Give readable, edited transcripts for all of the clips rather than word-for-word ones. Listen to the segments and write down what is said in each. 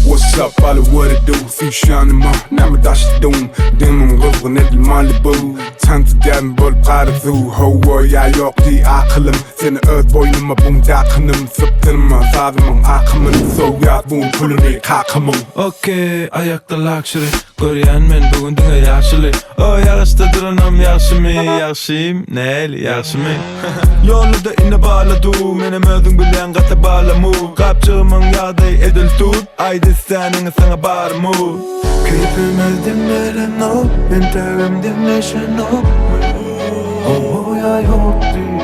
What's up all what it do Süýşýänime näme daş dum Demim gyzgyn edil Malibu Tans edýän bolup gara suw Hawa ýa ýok diý akylym Seni öz boýnuma bum dakynym Sypdyrma sazymyň akymyn Sowýas bu puluny kakamyň Ok, aýakda luxury Görýän men bu gün diňe ýaşyly O ýagyşda duranam ýagşymy Ýagşym, näl, ýagşymy Ýolda ine bala du Menem özüň bilýän gaty balamu Gapjygymyň ýagdaýy edil tut Aýt isläniňi saňa barmu Keýpimiz diňlenenok Entegem deňleşenok Hawa ýa ýok diý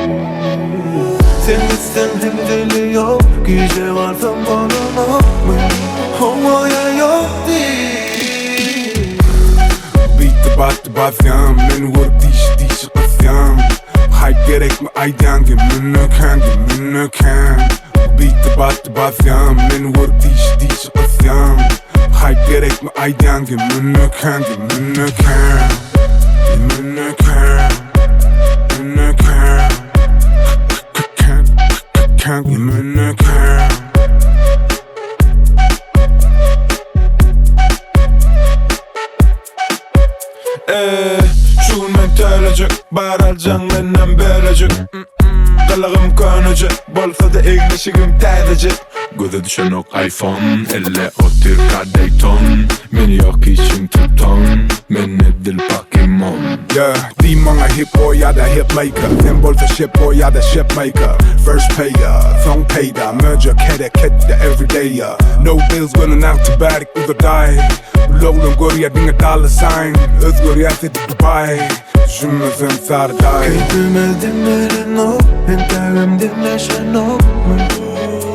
Sen gitseň hem dili ýok Gije galsam bolanokmy Hawa ýa ýok diý Beatde batdy basýan Meni görüp dişi dişi gysýan Haýp gerekmi aýdýan Gemünekän gemünekän Beatde batdy basýan Meni görüp dişi dişi gysýan Haýp gerekmi aýdýan Gemünekän gemünekän Gemünekän Gemünekän K-k-k-k Gemünekän Eee, şu gün men tölejek Bar aljaň menden bölejik Gylygym köneje Bolsa-da egin-eşigim täzeje Göze düşenok iPhone Elle otyrka Dayton Men ýok işiň tutan Men edil Pokemon Yeah, diý maňa hip boy ýa-da hip maker Sen bolsa shit boy ýa-da ship maker First payer, soň peýda Möjek hereketde everyday yeah. No bills göni nagt bärik uzadaý Ulaglan görýär diňe dollar sign Özgerýär sesi Dubai Düşünmesem sardaý Keýpimiz diňlenenok Entegem deňleşenokmy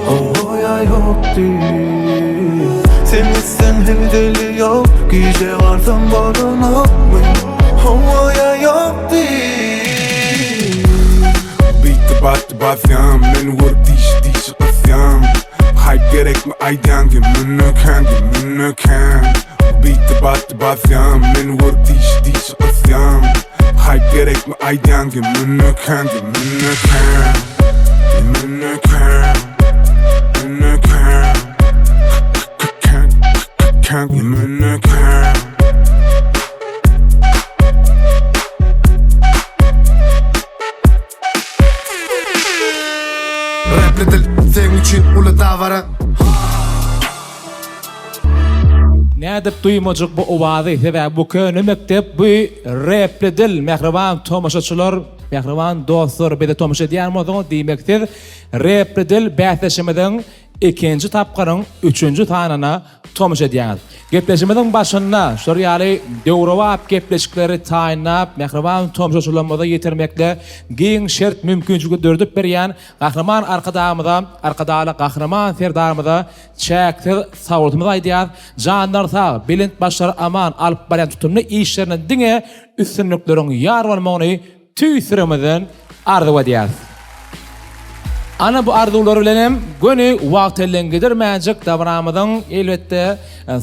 Hawa ýa ýok diý Sen gitseň hezeli ýok Gije galsam bolanokmy Hawa ýa ýok diý Beatde batdy basýan Meni görüp dişi dişi gysýan Haýp gerekmi aýdýan Gemünekän gemünekän Beatde batdy basýan Meni görüp dişi dişi gysýan Haýp gerekmi aýdýan Gemünekän gemünekän Gemünekän Gemünekän K-k-k-k Gemünekän Rapli dil seň üçin uly dabara. Nädip duýmajyk bu owazy, sebäbi bu köne mekdep, bu repli dil, mähriban tomaşaçylar, mähriban dostlar, bize tomaşa edýän bolsaňyz, diýmek siz repli dil bäsleşigimiziň ikinji tapgyryň üçünji sanyna tomaşa edýäňiz. Gepleşigimiziň başynda şular ýaly döwrebap gepleşikleri taýynlap, mähriban tomaşaçylarymyza ýetirmekde giň şert-mümkinçilikleri döredip berýän Gahryman Arkadagymyza, Arkadagly Gahryman Serdarymyza çäksiz sagbolsunymyzy aýdýarys. Janlary sag, belent başlary aman alyp barýan tutumly işlerinde diňe üstünlikleriň ýar bolmagyny Tüýs ýüregimizden arzuw edýäris. Ana bu arzuwlar bilen hem göni wagt elden gidirmänjik dabaramyzyň elbetde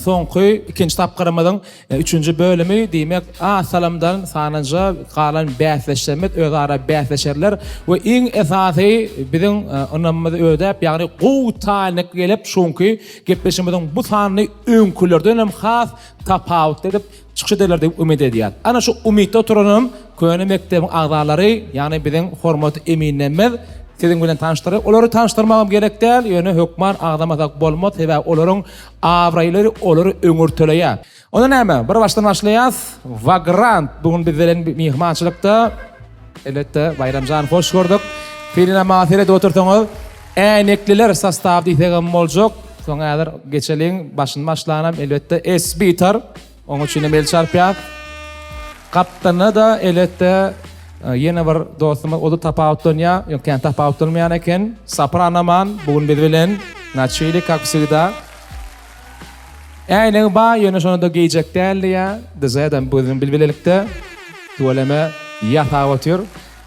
soňky ikinji tapgyrymyzyň üçünji bölümi diýmek az salymdan sanlyja galan bäsdeşlerimiz özara bäsleşerler we iň esasy biziň ynamymyzy ödäp ýagny gowy taýynlyk gelip şuňky gepleşigimiziň bu sanyny öňkülerden hem has tapawutly edip çykyş ederler diýip umyt edýäris. Ana şu umytda oturanam köne mekdebiň agzalary, ýagny biziň hormatly eminlerimiz siziň bilen tanyşdyrar. Olary tanyşdyrmagam gerek däl, ýöne hökman agzamasak bolmaz, sebäbi olaryň abraýlary olary öňürteleýär. Onda näme, bir başdan başlaýas. Wagrant bu gün biz bilen myhmançylykda. Elbetde, Baýramjan hoş gördük. Selinä maňa seredip otursaňyz, äýnekliler sostaw diýsegem boljak. Soň häzir geçeliň, başyny başlanam elbetde Esbitar. Oň üçin hem el çarpýas. Gapdalynda-da elbetde ýene bir dostumyz, o-da tapawutlanýar. Ýok, kän tapawutlanmaýan eken. Sopranoman bu gün biz bilen. Naçili, kak wsegda. Äýnegi bar, ýöne şony-da geýjek däl diýýär. DZ-dem biziň bilelikde tüweleme ýasap otyr.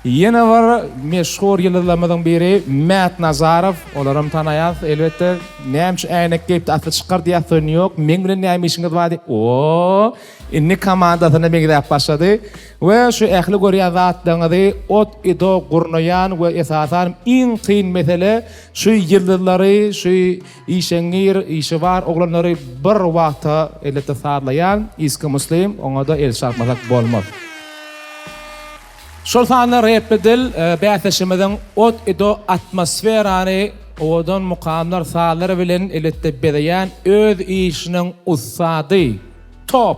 Ýene bir meşhur ýyldyzlarymyzyň biri Mät Nazarow. Olaram tanaýas elbetde. Näme üçin äýnek geýipdi asly çykar diýýär, syn ýok. Meň bilen näme işiňiz bar diýip. Oo! Indi komandasyna meňzäp başlady. We şu ähli görýän zatlaryňyzy ot-ido gurnaýan we esasan iň kyn mesele şu ýyldyzlary, şu işeňňir, işi bar oglanlary bir wagta elbetde sazlaýan Iski Muslim, oňa-da el çarpmasak bolmaz. Şol sanda Repli dil bäsleşigimiziň ot-ido atmosferany owadan mukamlar, sazlar bilen elbetde bezeýän öz işiniň ussady, top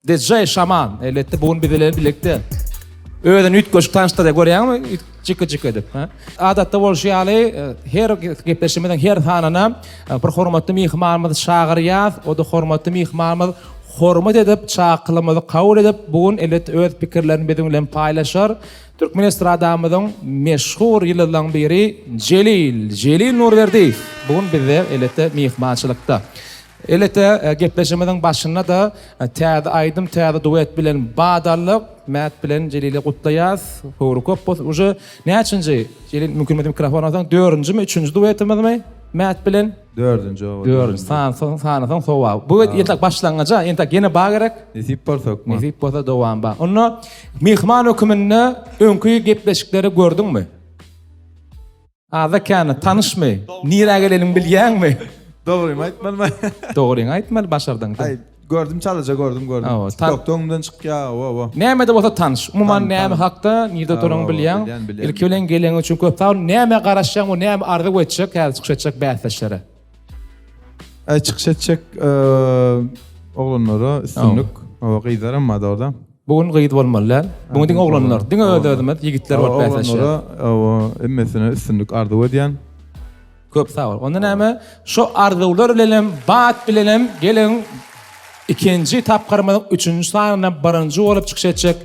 DJ Şaman, elbetde bu gün biz bilen birlikde. Özüni üýtgeşik tanyşdyrýar, görýäňmi? Jyky-jyky edip. Adatda bolşy ýaly, her gepleşigimiziň her sanyna bir hormatly myhmanymyzy çagyrýas. O-da hormatly myhmanymyz hormat edip, çakylygymyzy kabul edip, bu gün elbetde öz pikirlerini biziň bilen paýlaşar. Türkmen estradamyzyň meşhur ýyldyzlaryň biri Jelil, Jelil Nurberdiýew bu gün bizde elbetde myhmançylykda. Elbetde, gepleşigimiziň başynda-da täze aýdym, täze duet bilen bat aldyk. Mät bilen Jelili gutlaýas. Höwri köp bolsun. Uje näçinji, Jelil mümkin bolsa mikrofon alsaň, dördünjimi, üçünji duetimizmi Mät bilen? Dördünji oba. Dördünji. Sanasaň, sanasaň sowap. Bu entek başlangyja, entek ýene bar gerek. Nesip bolsa hökman. Nesip bolsa dowam bar. Onda myhman höküminde öňki gepleşikleri gördüňmi? Aza kän tanyşmy? Nirä geleniňi bilýäňmi? Dogrymy aýtmalymy? Dogryňy aýtmaly başardyň. Aý, gördüm çalaja gördüm gördüm. Hawa, TikTokda öňümden çykýar, hawa, hawa. Näme-de bolsa tanyş. Umuman Tan- näme tanyş. hakda, nirde Hawa, duranyňy hawa, bilýäň. bilýän, bilýän. Ilki bilen geleniň üçin köp sag bol. Nämä garaşýaň we näme arzuw etjek häzir çykyş etjek bäsdeşlere? Aý, çykyş etjek eee, oglanlara üstünlik. Hawa, gyzlaram bar dogry. Bu gün gyz bolmaly däl. Bu gün diňe oglanlar, diňe öz-özümiz ýigitler bolup bäsleşýäris. Oglanlara, hawa, hemmesine üstünlik arzuw edýän. Köp sag bol. Onda näme, şu arzuwlar bilenem, bat bilenem geliň ikinji tapgyrymyzyň üçünji sanynda birinji bolup çykyş etjek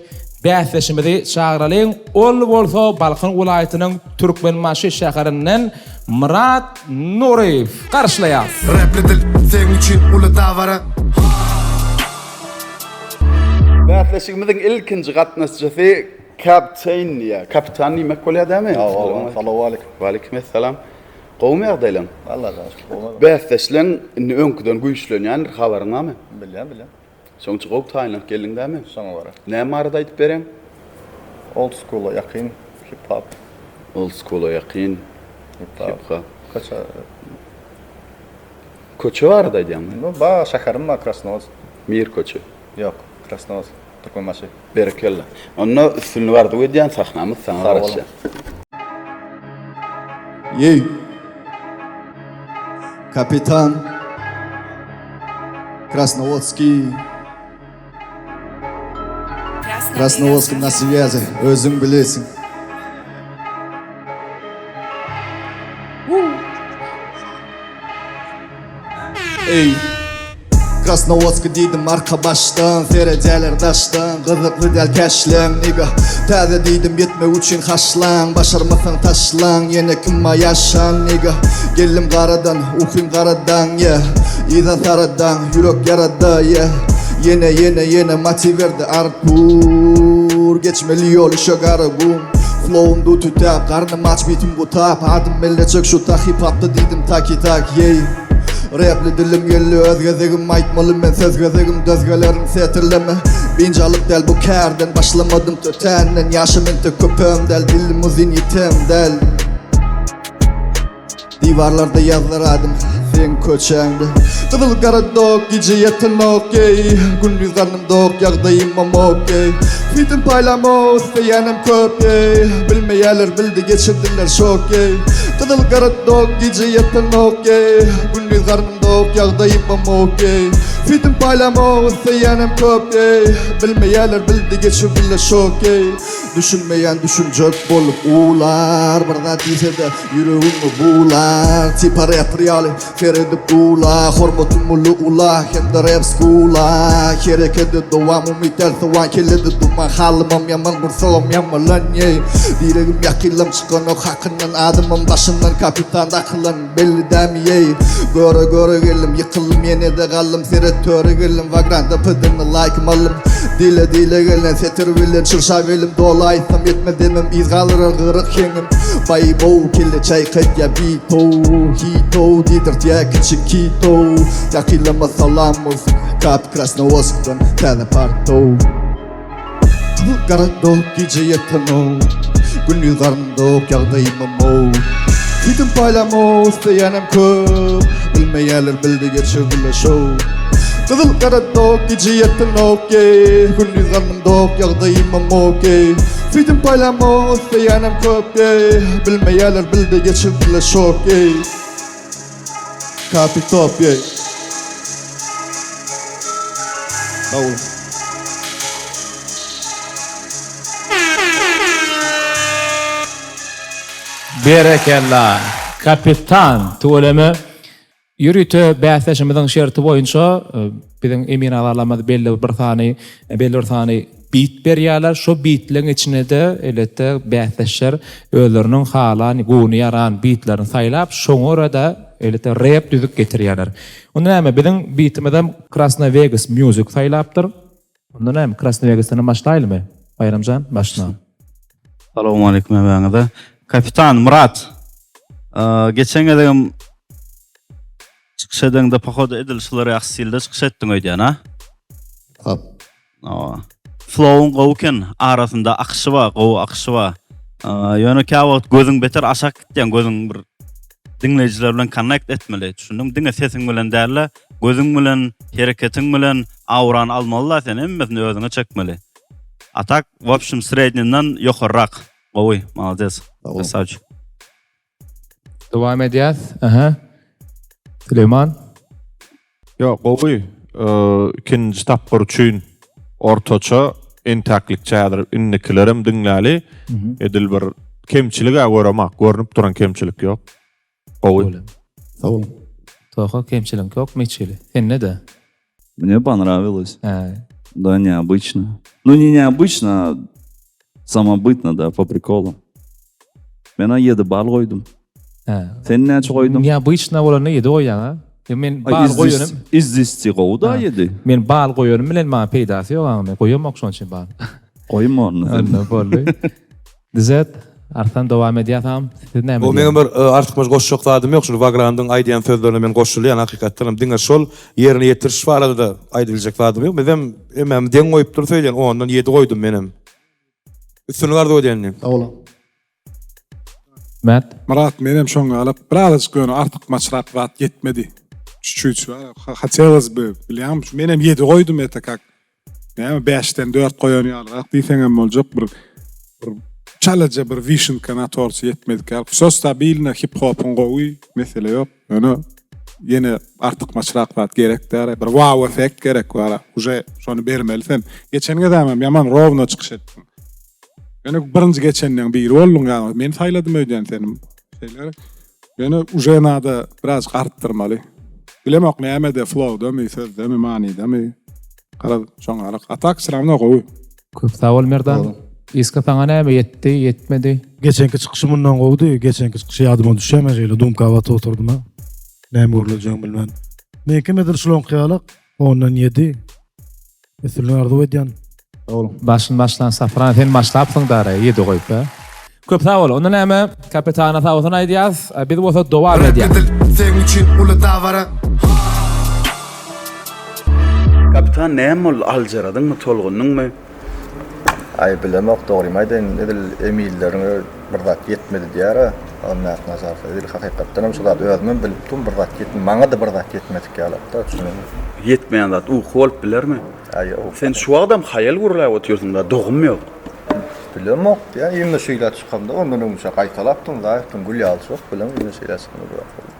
bäsdeşimizi çagyralyň. Ol bolsa Balkan welaýatynyň Türkmenbaşy şäherinden Myrat Nuryýew. Garşylaýas. Repli dil seň üçin uly dabara. Bäsleşigimiziň ilkinji gatnaşyjysy Captain diýýär. Kapitan diýmek bolýar dämi? Hawa, salowmaleýkim. Waleýkim essalam. Gowumy ýagdaýlaň? Allajan şükür, gowy. Bäsdeşleň indi öňküden güýçlenýändir, habaryň barmy? Bilýän, bilýän. Şoň üçin gowy taýynlanyp geldiň dämi? Şoňa görä. Näme barada aýdyp bereň? Old school-a ýakyn hip-hop. Old school-a ýakyn hip-hop. Köçe. Köçe barada aýdýaňmy? Nu, ba, şäherim bar, Krasnowodsk. Mir köçe. Ýok, Krasnowodsk, Türkmenbaşy. Berekella. Onda üstünlik arzuw edýän, sahnamyz saňa Sag boluň. garaşýar. Ýeý. Kapitan. Krasnowodskiý. Krasnowodskiý na swýazi, özüň bilesiň. Eý. Krasnowodsk diýdim arka başdan Seredýäler daşdan Gyzykly däl käşleň nigga Täze diýdim ýetmek üçin haşlaň Başarmasaň taşlaň Ýene kim bar ýaşan nigga Geldim garadan Ukym garadan yeah Yza saradan Ýürek ýarada yeah Ýene ýene ýene motiw berdi Artur Geçmeli ýol işe Garagum Flowum du tütäp, garnym aç bitim gutap Adym belleçek şu ta hip hopda diýdim taki tak ýeý Repli dilim geldi öz gezegim aýtmaly men söz gezegim dözgelerin setirleme Biynjalyk däl bu kärden başlamadym tötänden Ýaşym entek köpem däl dilim uzyn ýitem däl. Diwarlarda ýazylar adym seň köçäňde Gyzyl gara dok gije ýatanok eý Gündiz garnym dok ýagdaýymam okey Süýtüm paýlamok isleýänem köp eý Bilmeýäler bildi geçirdiler şok eý Gyzyl gara dok gije ýatanok eý Gündiz garnym dok ýagdaýymam okey Süýtüm paýlamok isleýänem köp eý Bilmeýäler bildi geçirdiler şok eý Düşünmeýän düşünjek bolup uwlar Bir zat diýsede ýüregiňi buwlar Tipa rapper ýaly seredip gula Hormatym uly ula hem-de rap skula Herekede dowam umyt däl sowan kellede duman Halymam ýaman gursagam ýamalan ýeý Diregim ýakynlam çykanok hakyndan Adymam başyndan kapitan dakylan belli dämi ýeý Göre göre. geldim Ýykyldym ýene-de galdym Seret töre geldim Wagranda pydynly laýkym aldym Dile dile gelen setir bilen çyrşap elim Doly aýtsam ýetmez demim Yz galdyrar gyryk heňim Baý-bow kelle çaýkatýa bitow Hitow diýdirtýä kiçi kitow Ýakynlama salam bolsun Kap Krasnowodskdan täze partow Gyzyl gara dok gije ýetenok Gündiz garnym dok ýagdaýymam ow Süýdüm paýlamok isleýänem köp Bilmeýärler bildi geçirdiler şow Gyzyl gara dok gije ýetenok ýeý Gündiz garnym dok ýagdaýymam okey Süýdüm paýlamok isleýänem köp ýeý Bilmeýärler bildi geçirdiler şok ýeý Kapi top ýeý. Sag boluň. Berekella! Kapitan tüweleme. Ýörite bäsdeşimiziň şerti boýunça biziň emin agzalarymyz belli bir sany belli bir sany bit berýärler. Şo bitleň içinde-de elbetde bäsdeşler özleriniň halan, göwni ýaran bitlerini saýlap, şoňa görä-de elbetde rep düzüp getirýärler. Onda näme, biziň bitimizem Krasna Vegas Music saýlapdyr. Onda näme, Krasna Vegasdan başlaýlymy? Baýramjan, başla. Salowmaleýkim hemmäňize. Kapitan Myrat, geçen gezegem çykyş edeňde pohoda edil şular ýaly stilde çykyş etdiň öýdýän, a? Hop. Hawa. Flowyň gowy eken, arasynda akyşy bar, gowy akyşy bar. Ýöne käwagt gözüň beter aşak gitýän, gözüň bir diňleýjiler bilen connect etmeli, düşündiňmi? Diňe sesiň bilen däl-de, gözüň bilen, hereketiň bilen aurany almaly-da sen, hemmesini özüňe çekmeli. A tak, w общем, sredninden ýokarrak. Gowy, malades. Krasawçik. Dowam edýäs. Aha. Süleýman. Ýok, gowy. Ikinji tapgyr üçin ortaça entäklikçe häzir indikilerem diňläli. Edil bir kemçilik-ä göremak, görnüp duran kemçilik ýok. Gowy. Sag boluň. Toha kemçilik ýokmy hiç hili? Sende-de. Мне понравилось. Да, необычно. Ну, не необычно, а самобытно, да, по приколу. Men 7 bal goýdum. Sen näçe goýduň? Необычно bolanda 7 goýýaň, ha? Men bal goýanym. Из 10 gowy da 7. Men bal goýanym bilen maňa peýdasy ýok, aňmy? Goýamok şonuň üçin bal. Goýma onda. Onda boldy. Düzet. Arslan dowam edýär sagam. Siz näme Bu meňem bir artykmaç goşjak zadym ýok. Şul Wagrandyň aýdýan sözlerine men goşulýan hakykatdan hem diňe şol ýerine ýetiriş barada-da aýdybiljek zadym ýok. Bizem hemmämiz deň goýupdyrys öýdýän. Ondan ýedi goýdum menem. Üstünlik arzuw edýän indi. Sag boluň. Mät. Myrat menem şoň ýaly birazajyk ýöne artykmaçrak zat ýetmedi. Çüçüç hotelos by bilýäňmi menem ýedi goýdum ete kak Näme bäşden dört goýan ýalyrak diýseňem boljak bir bir çalaja bir wişenka na torty ýetmedik ýaly. Wsё stabilno, hip hopyň gowy, mesele ýok. Ýöne ýene artykmaçrak zat gerek däl. Bir wow effekt gerek bar. Uje şony bermeli sen. Geçen gezegem ýaman rowno çykyş etdiň. Ýöne birinji geçenleň biri bolduň ýa. Men saýladym öýdýän seni. Şeýle. Ýöne uje nada birazjyk artdyrmaly. Bilemok nämede flowdamy, sözdemi, manydamy. Garaz şoňalyk. A tak wsýo gowy. Köp sag bol Merdan. Iska saňa näme ýetdi, ýetmedi? Geçenki çykyşy mundan gowudy. Geçenki çykyşy ýadyma düşýär men şeýle dumka batyp oturdym ha. Näme gürlejegimi bilmän. Meňkem edil şulaňky ýalak. Ondan ýedi. Üstünlik arzuw edýän. Sag boluň. Başyny başlan Safran sen başlapsyň dara ýedi goýup hä. Köp sag bol. Onda näme kapitana sag bolsun aýdýas. Biz bolsa dowam edýäs. Rap edil seň üçin uly dabara. Kapitan näme boldy aljyradyňmy tolgundyňmy? Aý bilemok dogrymy aýdaýyn edil emilleriň bir zat ýetmedi diýýärä Almyrat Nazarow edil hakykatdanam şu zady özümem bilip durun bir zat ýetmedi maňada bir zat ýetmedik ýalakda düşüneňmi. Ýetmeýän zat uky bolup bilermi? Aý ýok. Sen şu wagtam haýal gürläp otyrsyň da dogum ýok. Bilemok diýýä ýene şeýle çykamda ondan öňçä gaýtalapdym zaýatdym gül ýaly çok bilemok ýene şeýle çykamda bir zat boldy.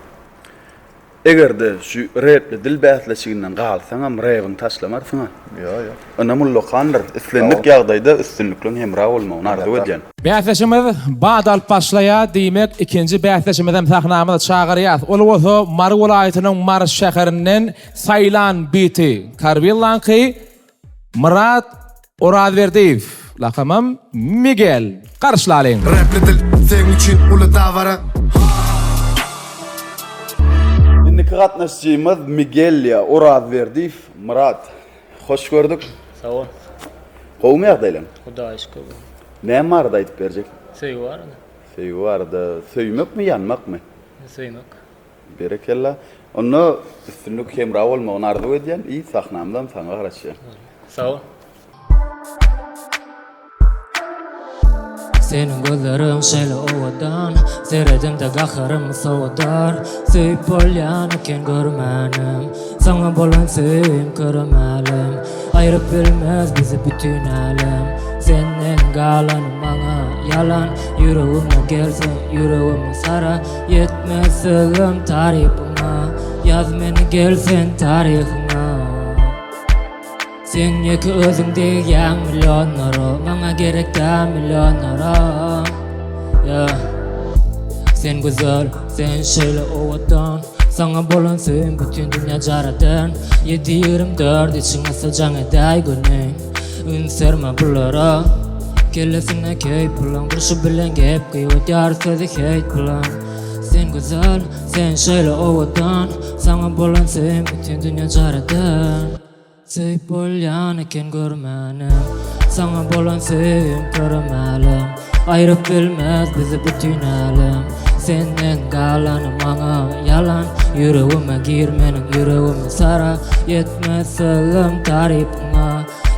Eger-de şu repli dil bäsleşiginden galsaňam rebiňi taşlamarsyň-a. Ýok, ýok. Ynam ullakandyr. Islendik ýagdaýda üstünlikleň hemra bolmagyny arzuw edýän. Bäsleşigimiz bat alyp başlaýar. Diýmek, ikinji bäsdeşimizem sahnamyza çagyrýas. Ol bolsa Mary welaýatynyň Mary şäherinden saýlan biti Karwillaňky Myrat Orazberdiýew, lakamam Migel. Garşylalyň! Repli dil seň üçin uly dabara. Indi. Indiki gatnaşyjymyz Migelýa Orazberdiýew Myrat. Hoş gördük. Sag bol. Gowumy ýagdaýlaň? Hudaýa şükür. Näme barada aýdyp berjek? Söýgi barada. Söýgi barada. Söýmekmi, ýanmakmy? Söýmek. Berekella. Onda üstünlik hemra bolmagyny arzuw edýän i sahnamyzam saňa garaşýar. Sag bol. Seniň gözleriň şeýle owadan Seredemde gaharymy sowadar Söýüp bolýan eken görmänem Saňa bolan söýgim körem älem Aýryp bilmez bizi bütin älem Senden galany maňa ýalan Ýüregime gelseň ýüregimi sara Ýetmez sözlem tarypyňa Ýaz meni gel sen taryhyňa Seň ýeke özüň degýäň millionlara Maňa gerek däl millionlara Yeah Sen güzel, sen şeýle owadan Saňa bolan söýgim bütin dünýä jar eden 7-24 içiň assa jaň edäý göni Üns berme bulara Kellesinde keýp bilen Durşy bilen gep gyýwatýar sözi heýt bilen Sen güzel, sen şeýle owadan Saňa bolan söýgim bütin dünýä jar eden Söýüp bolýan eken görmänem Saňa bolan söýgim körem älem Aýryp bilmez bizi bütin älem Senden galany maňa ýalan Ýüregime gir meniň ýüregimi sara Ýetmez sözlem tarypyňa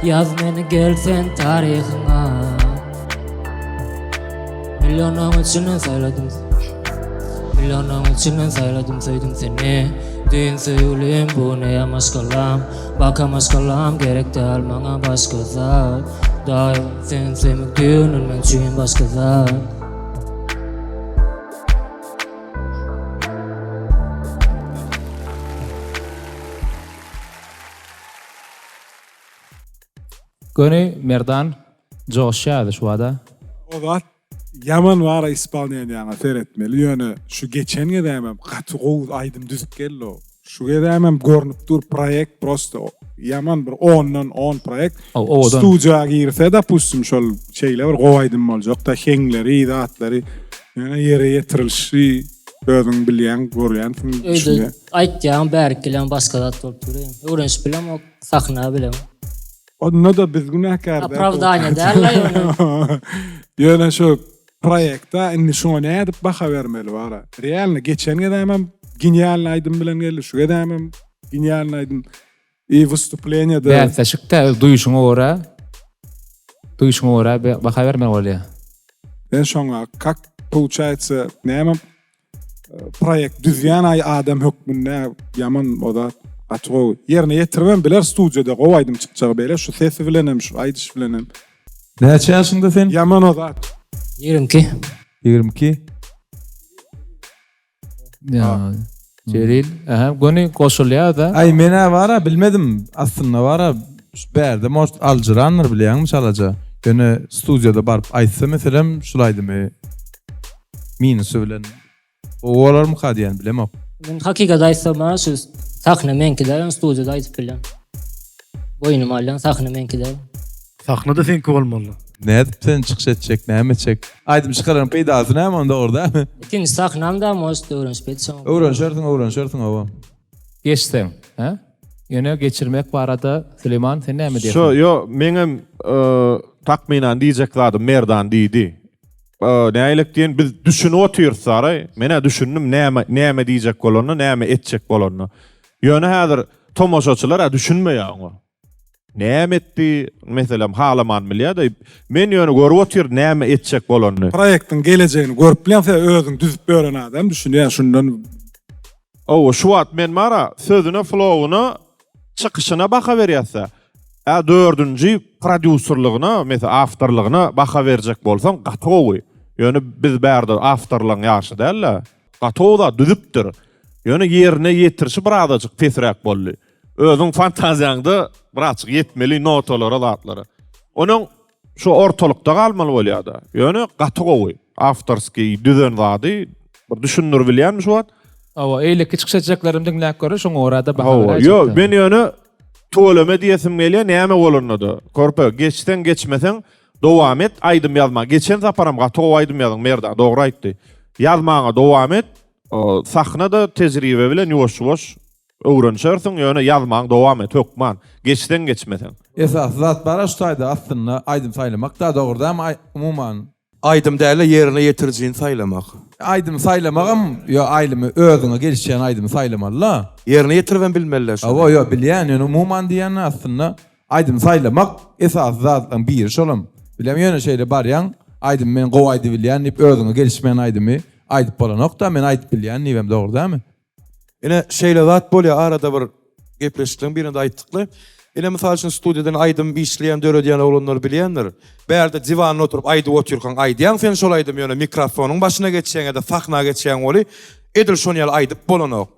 Ýaz meni gel sen taryhyňa Millionaň içinden saýladym Millionaň içinden saýladym söýdüm seni Düýn söýgülim bu gün eýe maşgalam Baka maşgalam gerek däl maňa başga zat Daýy seni söýmek düýn ölmek üçin başga zat. Göni Merdan joşýardy şu bada. O zat ýaman bara ispolneniýaňa seretmeli ýöne şu geçen gezegem gaty gowy aýdym düzüp geldi o. Şu gezegem görnüp dur proýekt prosto ýaman bir ondan on proýekt. Owadan. Studiýa girse dopustim şol şeýle bir gowy aýdym boljakda heňleri zatlary ýöne ýere ýetirilişi özüň bilýäň görýänsiň Öýde düşünýäň. aýtýaň bärik gelýäň başga zat bolup dur. Öwrenişip bilemok sahna bilemok. Onda-da biz günäkär däl. Opravdaniýa däl-le ýöne. Ýöne şu proýekta indi şuňa nädip baha bermeli bara. Realno geçen gezegem genialny aýdym bilen geldi, şu gezegem genialny aýdym. I wystupleniyada Bäsleşikde öz duýuşyňa görä duýuşyňa görä baha bermeli bolýar. Men şoňa kak получается näme proýekt düzýän aý adam hökmünde ýaman o zat gaty gowy. Ýerine ýetiribem biler studiýada gowy aýdym çykjagy beýle şu sesi bilenem şu aýdyş bilenem. Näçe ýaşyňda sen? Ýaman o zat. 22. 22. Ýa. Jelil, aha, göni goşulýar-da. Aý men-ä bar-a bilmedim. Aslynda bar-a şu bärde может aljyrandyr bilýäňmi çalaja. Ýöne studiýada baryp aýtsa meselem şul aýdymy minusy bilen gowy bolarmyka diýen bilemok. Men hakykat aýtsam ha şu sahna meňki däl ony studiýada aýdyp bilýän. Boýnuma alýan sahna meňki däl. Sahna-da seňki bolmaly. Nädip sen çykyş etjek näme etjek? Aýdym çykaran peýdasy näme onda dogry dälmi? Ikinji sahnam da может öwrenişip ýetişemok. Öwrenişersiň öwrenişersiň hawa. Geçseň, hä? Ýöne geçirmek barada Süleýman sen näme diýersiň? Şo ýo meňem takmynan diýjek zadym Merdan diýdi. Nägilek diýen biz düşünip otyrys Saraý. Men-ä düşündim näme näme diýjek bolanyny, näme etjek bolanyny. Ýöne häzir tomaşaçylar-a düşünmeýär oňa. Näme etdi, meselem, halaman bilýär-de. Men ýöne görüp otyryn näme etjek bolanyny. Proýektiň gelejegini görüp bilýäň, sen özüň düzüp ýören adam düşünýär şundan. Hawa, şu wagt men bar-a, sözüne, flowuna, çykyşyna baha berýäs-dä. Ä dördünji prodýuserligine, meselem, awtorlygyna baha berjek bolsaň, gaty gowy. Ýöne biz bärde awtorlaryň ýaşy däl-de. Gaty gowy zat düzüpdir. Ýöne ýerine ýetirişi birazajyk pesräk boldy. Özüň fantaziýaňda birazjyk ýetmeli notalara, zatlara. Onuň Şu ortalykda galmaly bolýada. Ýöne gaty gowy. Awtorskiý düzen zady bir düşündirip bilýänmi şu wagt? Hawa, eýleki çykyş etjeklerimi diňläp göreli, şoňa görä-de baha Hawa, beräýjek. ýok, men ýöne tüweleme diýesim gelýär, näme bolanda-da. Körpe, geçseň, geçmeseň, dowam et aýdym ýazmaga. Geçen saparam gaty gowy aýdym ýazdyň, Merdan dogry aýtdy. Ýazmaga dowam et. Sahnada tejribe bilen ýuwaş-ýuwaş öwrenişersiň, ýöne ýazmagyň dowam et hökman. Geçseň geçmeseň. Esasy zat bara şu taýda aslynda aýdym saýlamak da dogry dämi umuman. Aýdym dälde ýerine ýetirijini saýlamak. Aýdym saýlamagam ýo aýlymy özüňe gelişýän aýdymy saýlamalyda. Ýerine ýetiribem bilmelidä şony. Hawa ýo bilýän ýöne umuman diýýän aslynda aýdym saýlamak esasy zatlaryň biri şolam. Bilýän ýöne şeýle barýaň aýdymy men gowy aýdybilýän diýip özüňe gelişmeýän aýdymy aýdyp bolanokda men aýdyp bilýän diýibem dogry dämi. Ine şeýle zat bolýar arada bir gepleşikleriň birinde aýtdykly. Ine mysal üçin studiýadan aýdym işleýän döredýän oglanlar bilýändir. Bärde diwanda oturyp aýdyp otyrkaň aýdýaň sen şol aýdymy ýöne mikrofonyň başyna geçýäň ýa-da sahna geçýäň weli edil şony ýaly aýdyp bolanok.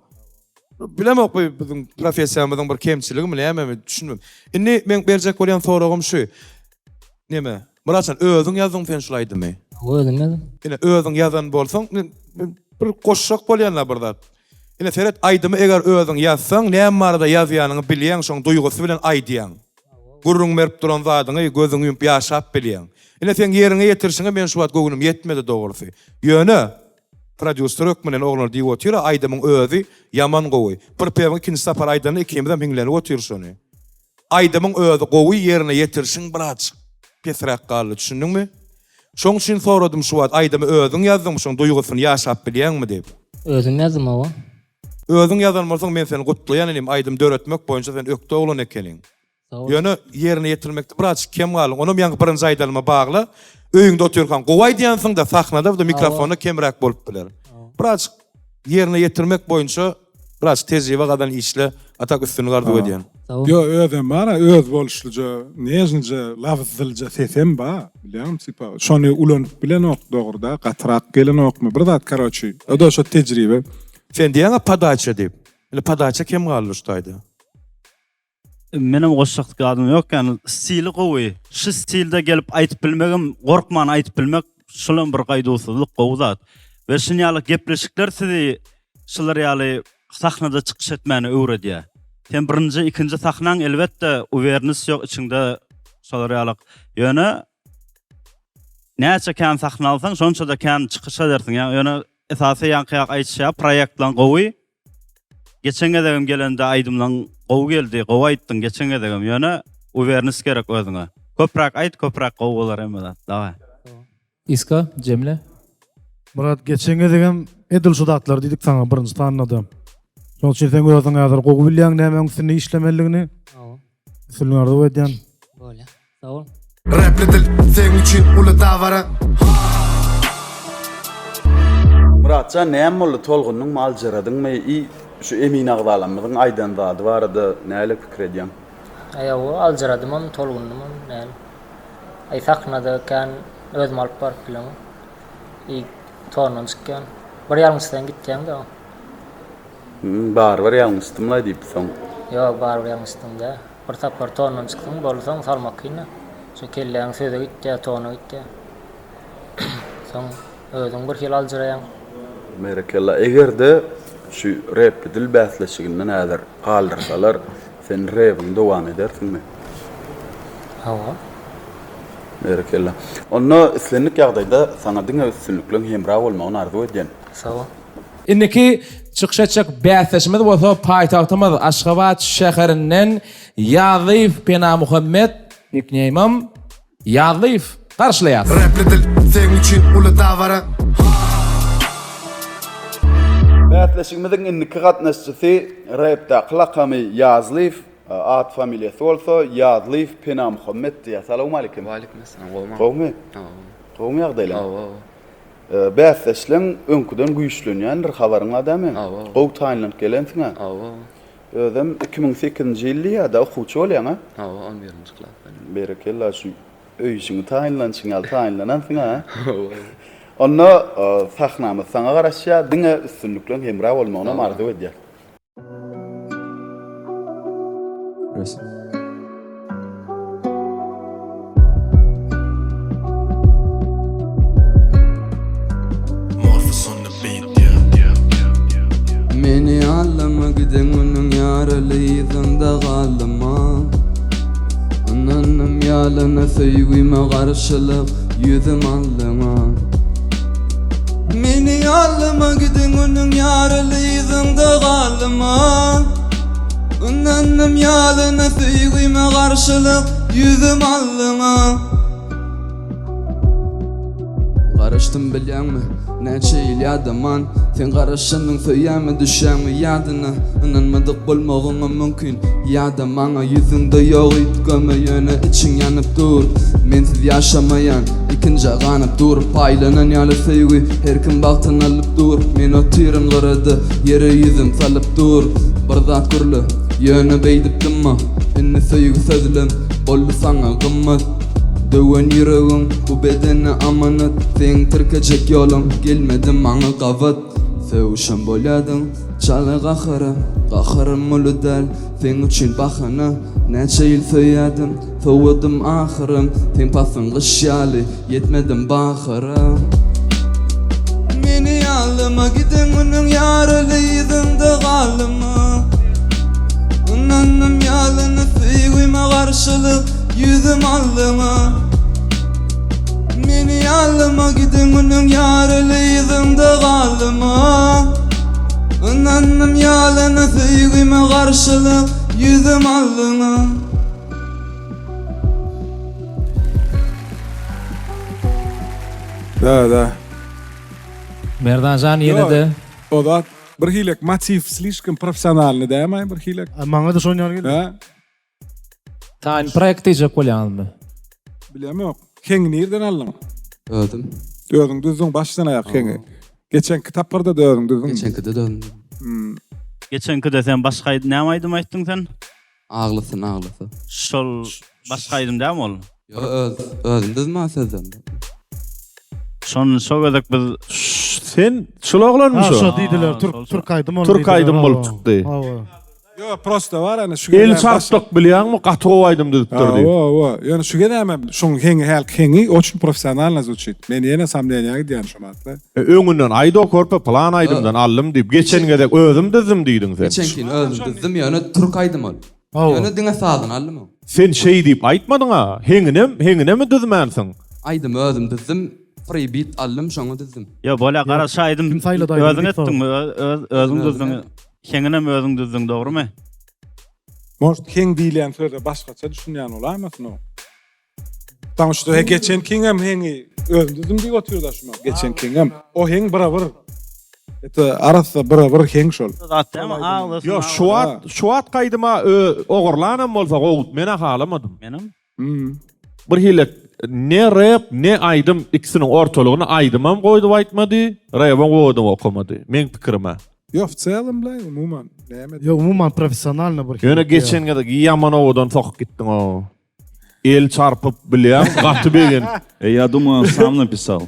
Bilemok bu biziň professiýamyzyň bir kemçiligimi nämemi düşünmedim. Indi meň berjek bolýan soragym şu. Neme? Myratjan özüň ýazdyň sen şul aýdymy? Özüm ýazdym. Ine özüň ýazan bolsaň bir goşjak bolýanla bir zat. Ine seret aýdymy eger özüň ýazsaň näme barada ýazýanyňy bilýäň şoň duýgusy bilen aýdýaň. Gürrüň berip duran zadyňy gözüňi ýumup ýaşap bilýäň. Ine seň ýeriňe ýetirişiňe men şu wagt göwnüm ýetmedi dogrusy. Ýöne prodýuser hökmünde oglanlar diýip otyr-a aýdymyň özi ýaman gowy. Pripewiň ikinji sapar aýdanda ikimizem hiňlenip otyrys şony. Aýdymyň özi gowy ýerine ýetirişiň birazjyk pesräk galdy düşündiňmi? Şoň üçin soradym şu wagt aýdymy özüň ýazdyňmy şoň duýgusyny ýaşap bilýäňmi diýip. Özüm ýazdym hawa. Özüň ýazan bolsaň men seni gutlaýan inim aýdym döretmek boýunça sen ökde oglan ekeniň. Ýöne ýerine ýetirmekde birazjyk kem galdyň onam ýaňky birinji aýdanyma bagla öýüňde otyrkaň gowy aýdýansyňda sahnada mikrofonda kemräk bolup biler. Birazjyk ýerine ýetirmek boýunça Biraz tejribe gazan işle a tak üstünlik arzuw edýän. Ýo özem bara öz boluşlyja nežnyja labyzlyja sesem ba bilýäňmi tipa şony ulanyp bilenok dogruda gatyrak gelenokmy bir zat karoçi oda şo tejribe. Sen diýýäňä podaça diýip. Indi podaça kem galdy şu taýda. Menem goşjak zadym ýok ýani stili gowy. Şu stilde gelip aýtyp bilmegem gorkman aýtyp bilmek şulam bir gaýduwsyzlyk gowy zat. We şun ýaly gepleşikler sizi şular ýaly sahnada çykyş etmäni öwredýär. Sen birinji ikinji sahnaň elbetde uwernost ýok içiňde şolar ýaly ýöne näçe kän sahna alsaň şonça-da kän çykyş edersiň. Ýöne esasy ýaňky ýaly aýdyşýar proýektleň gowy. Geçen gezegem gelende aýdymlaň gowy geldi, gowy aýtdyň geçen gezegem, ýöne uwernis gerek özüňe. Köpräk aýt, köpräk gowy bolar hemme zat. Daway. Iska, jemle. Myrat geçen gezegem edil şu zatlary diýdik saňa birinji sanyda. Şonuň üçin sen özüň häzir gowy bilýäň nämäň üstünde işlemelidigini. Hawa. Üstünlik arzuw edýän. Bolýa. Sag bol. Repli dil seň üçin uly dabara. Myratjan näme boldy tolgundyňmy aljyradyňmy i şu emin agzalamyzyň aýdan zady barada näle pikir edýäň. Aý hawa aljyradymam tolgundymam näl. Aý sahnada kän özümi alyp baryp bilemok. I tondan çykýan. Bir ýalňyşsaň gitýäňdä. Barybir ýalňyşdymlaý diýip soň. Ýok barybir ýalňyşdym dä. Bir sapar tondan çyksaň boldy soň salmak kyn-da. Şo kelläň söze gitýär, tona gitýär. Soň özüň bir hili aljyraýaň. Berekella. Eger-de şu repli dil bäsleşiginden häzir galdyrsalar, sen rebiňi dowam edersiňmi? Hawa. Berekella. Onda islendik ýagdaýda saňa diňe üstünlikleň hemra bolmagyny arzuw edýän. Sag bol. Indiki çykyş etjek bäsdeşimiz bolsa paýtagtymyz Aşgabat şäherinden Ýazlyýew Penamuhammet, nikneýmim Ýazlyýew, garşylaýas. Repli dil seň üçin uly dabara. Bäsleşigimiziň indiki gatnaşyjysy repdäki lakamy Ýazlyýew, at familiýasy bolsa Ýazlyýew Penamuhammet diýýär. Salowmalikim. Waleýkim essalam, gowmy? Gowmy? Gowmy ýagdaýlaň? Hawa, hawa. Bäsdeşleň öňküden güýçlenýändir, habaryň bar dämi? Hawa. Gowy taýynlanyp gelensiň-ä. Hawa. Özem 2008-nji ýyl diýýär-dä, okuwçy bolýaň-a? Hawa, on birinji klasda. Berekella, şu öý işiňi taýynlanyşyň ýaly taýynlanansyň-a? Hawa. Onda sahnamyz saňa garaşýar, diňe üstünlikleň hemra bolmagynam arzuw edýäs. Meni aldama giden günüň ýaraly yzyňda galdyma Ynandym ýalana söýgüme garşylyk ýüzüm aldyňa Meni. aldyma giden günüň ýaraly yzyňda galdyma Ynandym ýalyna söýgüme garşylyk ýüzüm aldyňa Garaşdym bilýäňmi näçe ýyl ýadaman Sen garaşanyň söýýämi düşýäňmi ýadyna Ynanmadyk bolmagyňam mümkin Ýa-da maňa ýüzüňde ýok üýtgeme ýöne içiň ýanyp dur Mensiz ýaşamaýan ikinjä ganyp dur Paýlanan ýaly söýgi her kim bagtyny alyp dur Men otyryn gyrada ýere ýüzüm salyp dur Bir zat gürle ýöne beýdip dymma Indi söýgi sözlem boldy saňa gymmat Döwen ýüregiň bu bedene amanat Seň tirkejek ýoluň gelmedi maňa gabat Sögüşen bolýadyň Çala gaharam, gaharym uly däl, seň üçin bahana Näçe ýyl söýýädim, sowadym ahyrym Seň paslyň gyş ýaly, ýetmedim bahara Meni ýalama giden günüň ýaraly yzyňda galdyma Ynandym ýalana söýgüme garşylyk ýüzüm aldyňa Meni ýalama giden günüň ýaraly yzyňda galdyma Ynandym ýalana söýgüme garşylyk ýüzüm aldyňa. Da da. Merdanjan ýene-de. O zat bir hilek motiw slişkom professionalny dämi bir hilek? Maňa-da şon ýaly geldi. Hä? Taýyn proýekt diýjek bolýaňyzmy? Bilemok. Heňi nirden aldyň? Özüm. Özüň düzdüň başdan aýak heňi. Geçenki tapgyrda-da özüň düzdüňmi? Geçenkide-de özüm düzdüm. Hmm. Geçenkide sen başga aýdym näme aýdym aýtdyň sen? Aglasyn aglasa. Şol başga aýdym dälmi ol? Ýok öz özüm düzdüm a sözlerini. Şony şo gezek biz Sen şul oglanmy Ha şo? şo diýdiler türk türk aýdym ol Türk diýdiler, aýdym bolup hawa. çykdy. Hawa. Ýok, prosta bar ana şu El çarpdyk bilýäňmi gaty gowy aýdym düzüpdir diýip. Hawa, hawa. Ýöne şu gezegem şuň heňi hälki heňi oçin professionalno zvuçit. Men ýene somneniýa gidýän şu matla. E, öňünden aýt o körpe plan aýdymdan aldym diýip. Geçen gezek özüm düzdüm diýdiň sen. Geçenkini özüm düzdüm ýöne türk aýdym ol. Hawa. Ýöne diňe sazyny aldym oň. Sen şeý diýip aýtmadyň-a. Heňinem, heňinemi düzmänsiň? Aýdymy özüm düzdüm, free beat aldym şoňa düzdüm. Ýok bolýa garaz şu aýdym Kim saýlady aýdymy özüň diýip etdiňmi? Öz özüň düzdüň. Heňinem özüň düzdüň dogrymy? Может heň diýilýän söze başgaça düşünýän bolaýmasyn o? Tam şu he geçenkiňem heňi özüm düzdüm diýip otyrda şuma. Geçenkiňem. O heň bira-bir. Это arassa bira-bir heň şol. Zat dämi aglasyn. Ýok şu wagt şu wagt gaýdyma ogurlanam bolsa gowy menä halamadym. Menem. Bir hili ne rep ne aýdym ikisiniň ortalygyny aýdymam goýdup aýtmady, rebem goýdup okamady. Meň pikirimä. Ýok w celom blä umuman näme. Ýok umuman professionalny bir Ýöne geçen gezek ýaman owadan sokup gitdiň o. El çarpyp bilýäň gaty begen. E, я думаю, он сам написал.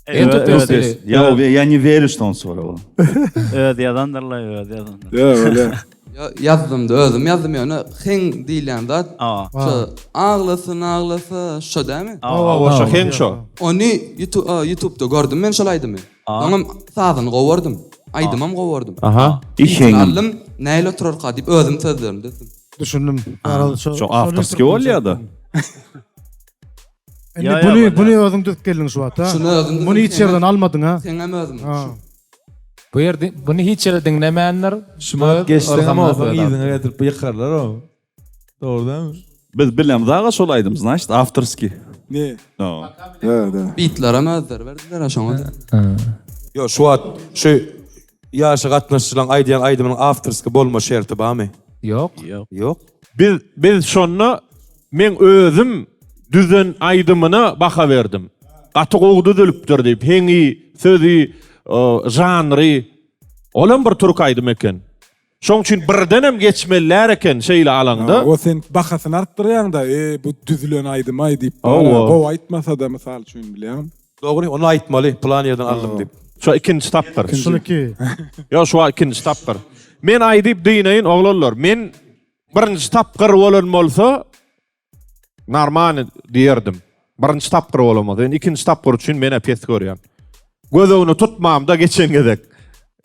Ö- Я, уве- я не верю, что он своровал. Öz ýazandyrlar, öz ýazandyr. Ýok öyle. Ýa ýazdym-da özüm ýazdym ýöne heň diýilýän zat şo aglasyn aglasa şo dämi? Hawa şo heň şo. Ony ýutubda gördüm men şol aýdymy. Soňam sazyny gowardym. Aýdymam gowardym. Aha. Beatini aldym, nähili oturarka diýip özüm sözlerini düzdüm. Düşündim. Garaz şo. Şo awtorskiý bolýa-da. Indi buny buny özüň düzüp geldiň şu wagt ha. Şuny özüm düzdüm. Muny hiç ýerden almadyň ha. Seňem özüm. Bu ýerde buny hiç ýerde diňlemändir. Şumat geçseňem bolsaň yzyňa getirip ýykarlar o. Dogry dälmi? Biz bilemzag-a şol aýdym, значит, awtorskiý. Ne? No. Da, da. Beatlerem özleri berdiler-a şoňa da. Ýok, şu wagt şu ýaşa gatnaşyjylaryň aýdýan aýdymynyň awtorskiý bolma şerti barmy? Ýok. Ýok. Ýok. Biz biz şonda meň özüm düzen aýdymyna baha berdim. Gaty gowy düzülipdir diýip, heňi, sözi, žanry. Olam bir türk aýdymy eken. Şoň üçin birdenem geçmeliler eken şeýle alaňda. O sen bahasyny artdyrýaňda, e bu düzülen aýdymaý diýip. Gowy aýtmasa-da mysal üçin bilýäňmi? Dogry, ony aýtmaly, pylan ýerden aldym diýip. Şu ikinji tapgyr. Şunuki. Ýok, şu ikinji tapgyr. Men aýdyp dynaýyn oglanlar. Men birinji tapgyr bolan bolsa Normalny diýerdim. Birinji tapgyr bolamaz. Indi ikinji tapgyr üçin menä pes görýän. Göz öňüne tutmamda geçen gezek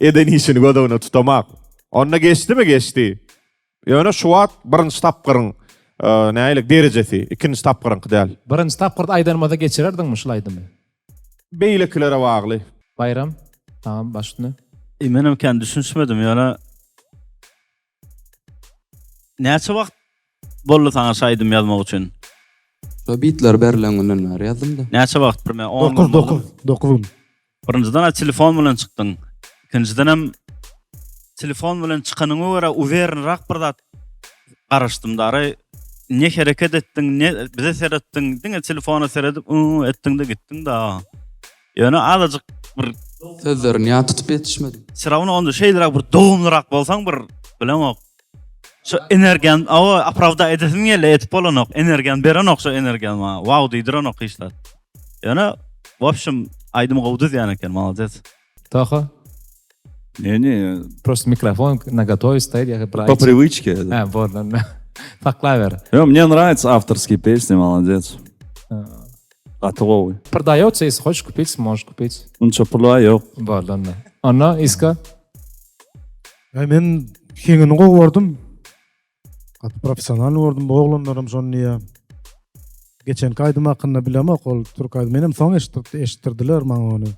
eden işini göz öňüne tutamak. Onda geçdimi geçdi. Ýöne şu wagt birinji tapgyryň nähili derejesi ikinji tapgyryňky däl. Birinji tapgyrda aýdanymyzda geçirerdiňmi şul aýdymy? Beýlekilere bagly. Baýram. Tamam baş üstüne. E, menem kän düşünişmedim ýöne Näçe wagt boldy saňa şu aýdym ýazmak üçin? Şo bitler berlen günden bäri ýazdym-da. Näçe wagt bir 10 9 9 9 gün. Birinjiden telefon bilen çykdyň. Ikinjidenem telefon bilen çykanyňa görä uwernyrak bir zat garaşdym dary. Ne hereket etdiň, ne bize seretdiň, diňe telefona seredip, ıı etdiň-de gitdiň da. Ýöne azajyk bir Sözlerini ýat tutup ýetişmedim. Все равно onda şeýleräk bir dogumlyrak bolsaň bir bilemok. Şu energiýany awa opravda edesim geldi, edip bolanok. Energiýany berenok şu energiýany maňa. Wow diýdirenok hiç zat. Ýöne w общем aýdymy gowy düzýän eken, molodec. Toha. Не, не. Просто mikrofon na gotowe стоит, я По привычке. Ha, boldy. Saklaber. Мне нравятся авторские песни, молодец. Gaty gowy. Продается, если хочешь купить, можешь купить. Unça pula ýok. Boldy onda. Onda Iska. Aý men heňini gowy gördüm. Gaty professional gördüm. Bu oglanlaram şony diýýär. Geçenki aýdym hakynda bilemok, ol türk aýdymy. Menem soň eşitdirdi, eşitdirdiler maňa ony.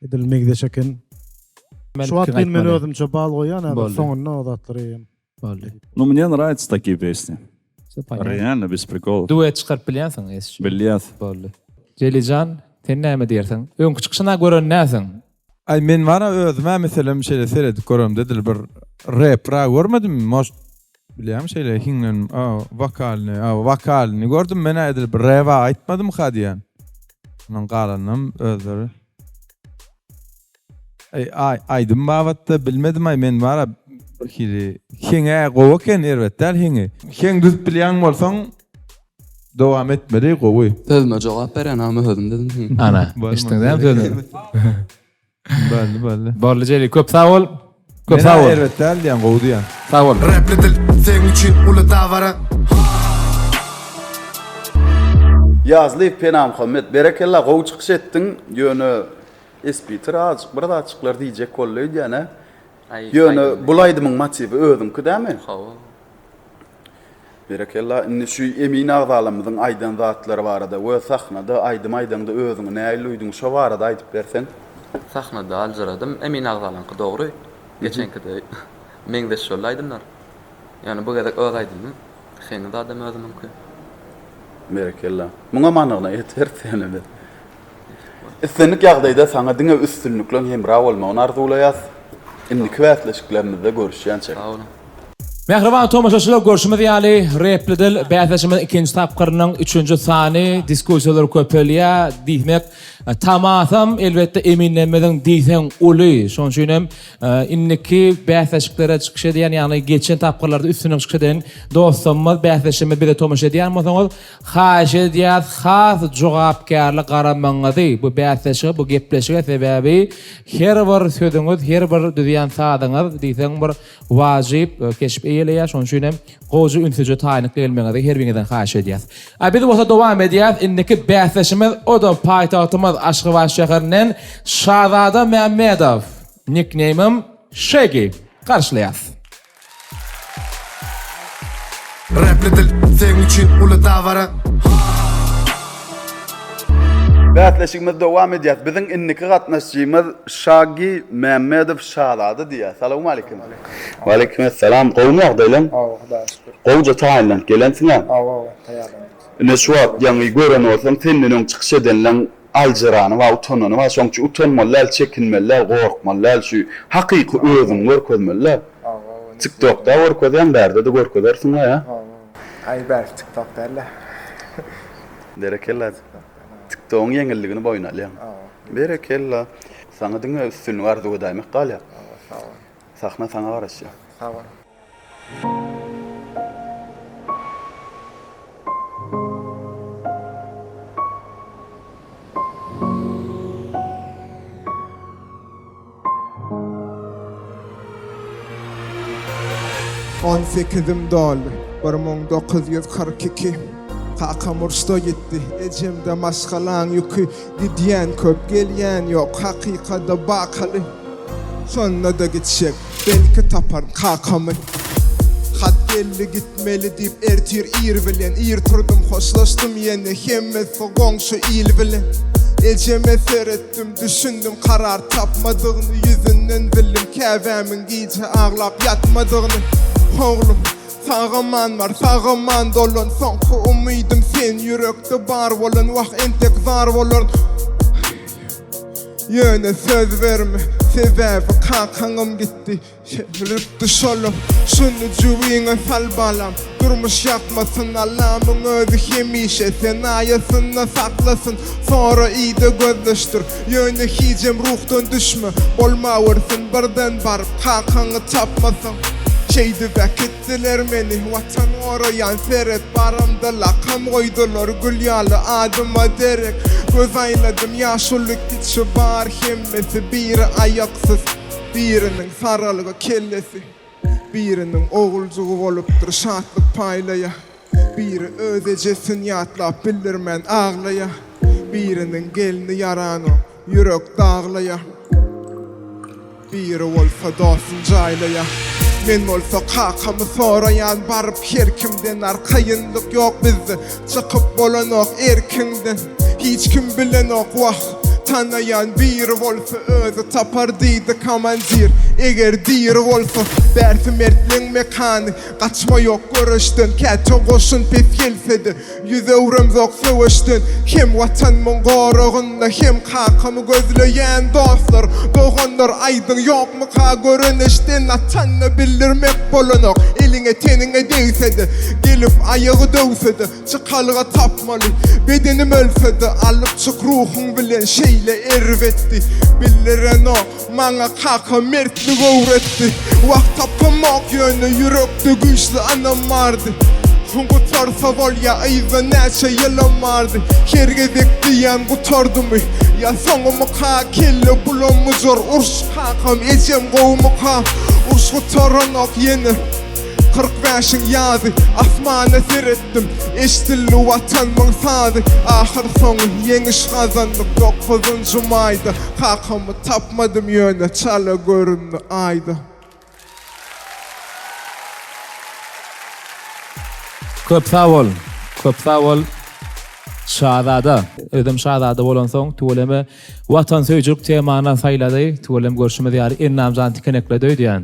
Edil meňzeş eken. Men Şu wagt pikirini men aýtmaly. özümçe bal goýýan häzir Boldy. soňunda o zatlary eýýäm. Boldy. Ну, мне нравятся такие песни. Всё понятно. Реально, без приколов. Duet çykaryp bilýänsiň eşit. Bilýäs. Boldy. Jelijan, sen näme diýersiň? Öňki çykyşyna gören näsiň? Aý men bara özüm-ä meselem şeýle seredip göremde edil bir rep-ra görmedim. Может bilýäňmi şeýle hiňlen wokalyny, wokalyny gördüm men-ä edil bir rep-a aýtmadymka diýýän. Onuň galanynam özleri. Aý aý aýdym babatda bilmedim aý men bara bir hili heňä gowy eken erbet däl heňi. Heň düzüp bilýän bolsaň dowam etmeli gowy. Sözüme jogap berýän agam özüm dedim. Ana, eşitdiňiz dämi sözüni? Boldy boldy. Boldy Jelil köp sag bol. Köp sag bol. Erbet däl diýýän gowy diýýän. Sag bol. Repli dil seň üçin uly dabara. Ýazlyýew Penamuhammet berekella gowy çykyş etdiň ýöne Espiter azjyk bir zatjyklar diýjek boldy öýdýän hä? Ýöne bul aýdymyň motiwi özüňki dämi? Hawa. Berekella, indi şu emin agzalarymyzyň aýdan zatlary barada we sahnada aýdym aýdaňda özüňi nähili duýduň şo barada aýdyp berseň. Sahnada aljyradym, emin agzalaňky dogry, geçeňkide meňzeş boldy aýdymlar. Ýöne bu gezek öz aýdymym, heňi zadam özümiňki. Berekella. Muňa manygyna ýeteris ýöne biz. Islendik ýagdaýda saňa diňe üstünlikleň hemra bolmagyny arzuwlaýas. Indiki bäsleşiklerimizde görüşýänçäk. Sag boluň. Mähriban tomaşaçylar görşümiz ýaly Repli dil bäsleşigimiziň ikinji tapgyrynyň üçünji sany diskussiýalar köpelýär diýmek tamasam elbetde eminlerimiziň diýseň uly şonuň üçin hem indiki bäsleşiklere çykyş edýän ýagny geçen tapgyrlarda üstünlik çykyş eden dostlarymyz bäsleşigimiz bize tomaşa edýän bolsaňyz Haýyş edýäs has jogapkärli garamagyňyzy bu bäsleşige bu gepleşige sebäbi her bir sözüňiz her bir düzýän sazyňyz diýseň bir wajyp keşp eýeleýär şonuň üçin hem gowja ünsüje taýynlykly gelmegiňizi her biriňizden haýyş edýäs. A biz bolsa dowam edýäs indiki bäsleşimiz o-da paýtagtymyz Aşgabat şäherinden Şazada Mämmedow nikneýmim Şegi garşylaýas. Repli dil seň üçin uly dabara. Bäsleşigimizi dowam edýäs. Biziň indiki gatnaşyjymyz Şaggy Mämmedow Şazada diýýär. Salowmaleýkim. Waleýkim essalam. Gowumy ýagdaýlaň? Hawa, Hudaýa şükür. Gowuja taýynlanyp gelensiň-ä? Hawa, hawa, taýýarlandyk. Ine şu wagt ýaňy gören bolsaň senden öň çykyş edenleň Aljyrany bar, utanany bar. Şoň üçin utanmaly däl, çekinmeli däl, gorkmaly däl. Şu hakyky özüňi görkezmeli däl. TikTokda görkezýäň, bärde-de görkezersiň-le, ýa? Aý, bärsi TikTok däl-le. Berekella. TikTogyň ýeňilligini boýun alýaň. Berekella. Saňa diňe üstünlik arzuw edäýmek galýar. Sag bol. Sahna saňa garaşýar. Sag bol. On sekizim doldy, 1942. Kakam uruşda gitdi, ejemde maşgalaň ýüki. Gidýän köp, gelýän ýok, hakykada bakaly. Şonda-da gitjek, belki taparyn kakamy. Hat geldi gitmeli diýip ertir ir bilen Ir turdum hoşlaşdym ýene hemmesi goňşy il bilen. Ejeme seretdim, düşündim karar tapmadygyny Ýüzünden bildim käbämiň gije aglap ýatmadygyny Oglum, sag-aman bar, sag-aman dolan Soňky umydym sen ýürekde bar bolan Wah, entek zar bolaryn Ýöne söz berme, sebäbi kakaňam gitdi Şeýdilipdi şolam, Şuny jübiňe sal balam, Durmuş ýakmasyn, Allamyň özi hemişe seni aýasynda saklasyn, Sora ide gözleşdir, ýöne hijem ruhdan düşme, Bolmawersin birden baryp kakaňy tapmasaň. Şeýdip äkitdiler meni, Watan goraýan seret, Baramda lakam goýdular, gül ýaly adyma derek. Göz aýladym, ýaşuly kiçi bar hemmesi, biri aýaksyz. Biriniň saralgy kellesi, biriniň oguljygy bolupdyr şatlyk paýlaýa. Biri öz ejesini ýatlap bildirmän aglaýa. Biriniň gelni ýaranok, ýürek daglaýa. Biri bolsa dostuny jaýlaýa. Men bolsa kakamy soraýan baryp her kimden arkaýynlyk ýok bizde. Çykyp bolanok erkiňden. Hiç kim bilenok wah. Tanaýan biri bolsa özi tapar diýdi komandir. Eger diri bolsa bärsi mertleň mekany. Gaçma ýok göreşden käte goşun pes gelsede. Ýüz öwremzok söweşden. Hem watanymyň goragynda hem kakamy gözleýän dostlar, doganlar aýdyň ýokmyka gören eşden atanda bildirmek bolanok. Eliňe teniňe degsede gelip aýagy döwsede. Çykalga tapmaly, bedenim ölse-de, alyp çyk ruhuň bilen şeýle erbetdi. Bildirenok, maňa kakam mertlik öwretdi. Wagt tapamok, ýöne ýürekde güýçli ynam bardy. Gutarsa bolýa, yzda näçe ýylam bardy. Her gezek diýýän gutardymy, ýa soňumyka, kelle bulamyjyr uruş kakam, ejem gowumyka, uruş gutaranok ýene. 45-iň ýazy, asmana seretdim, Eşdildi Watanymyň sazy. Ahyrsoňy ýeňiş gazandyk dokuzynjy maýda. Kakamy tapmadym ýöne çala göründi aýda. Köp sag bol. Köp sag bol. Şazada. Özem şazada bolansoň tüweleme watansöýüjilik temany saýlady. Tüweleme görşümiz ýaly Ennamjan tikenekledi öýdýän.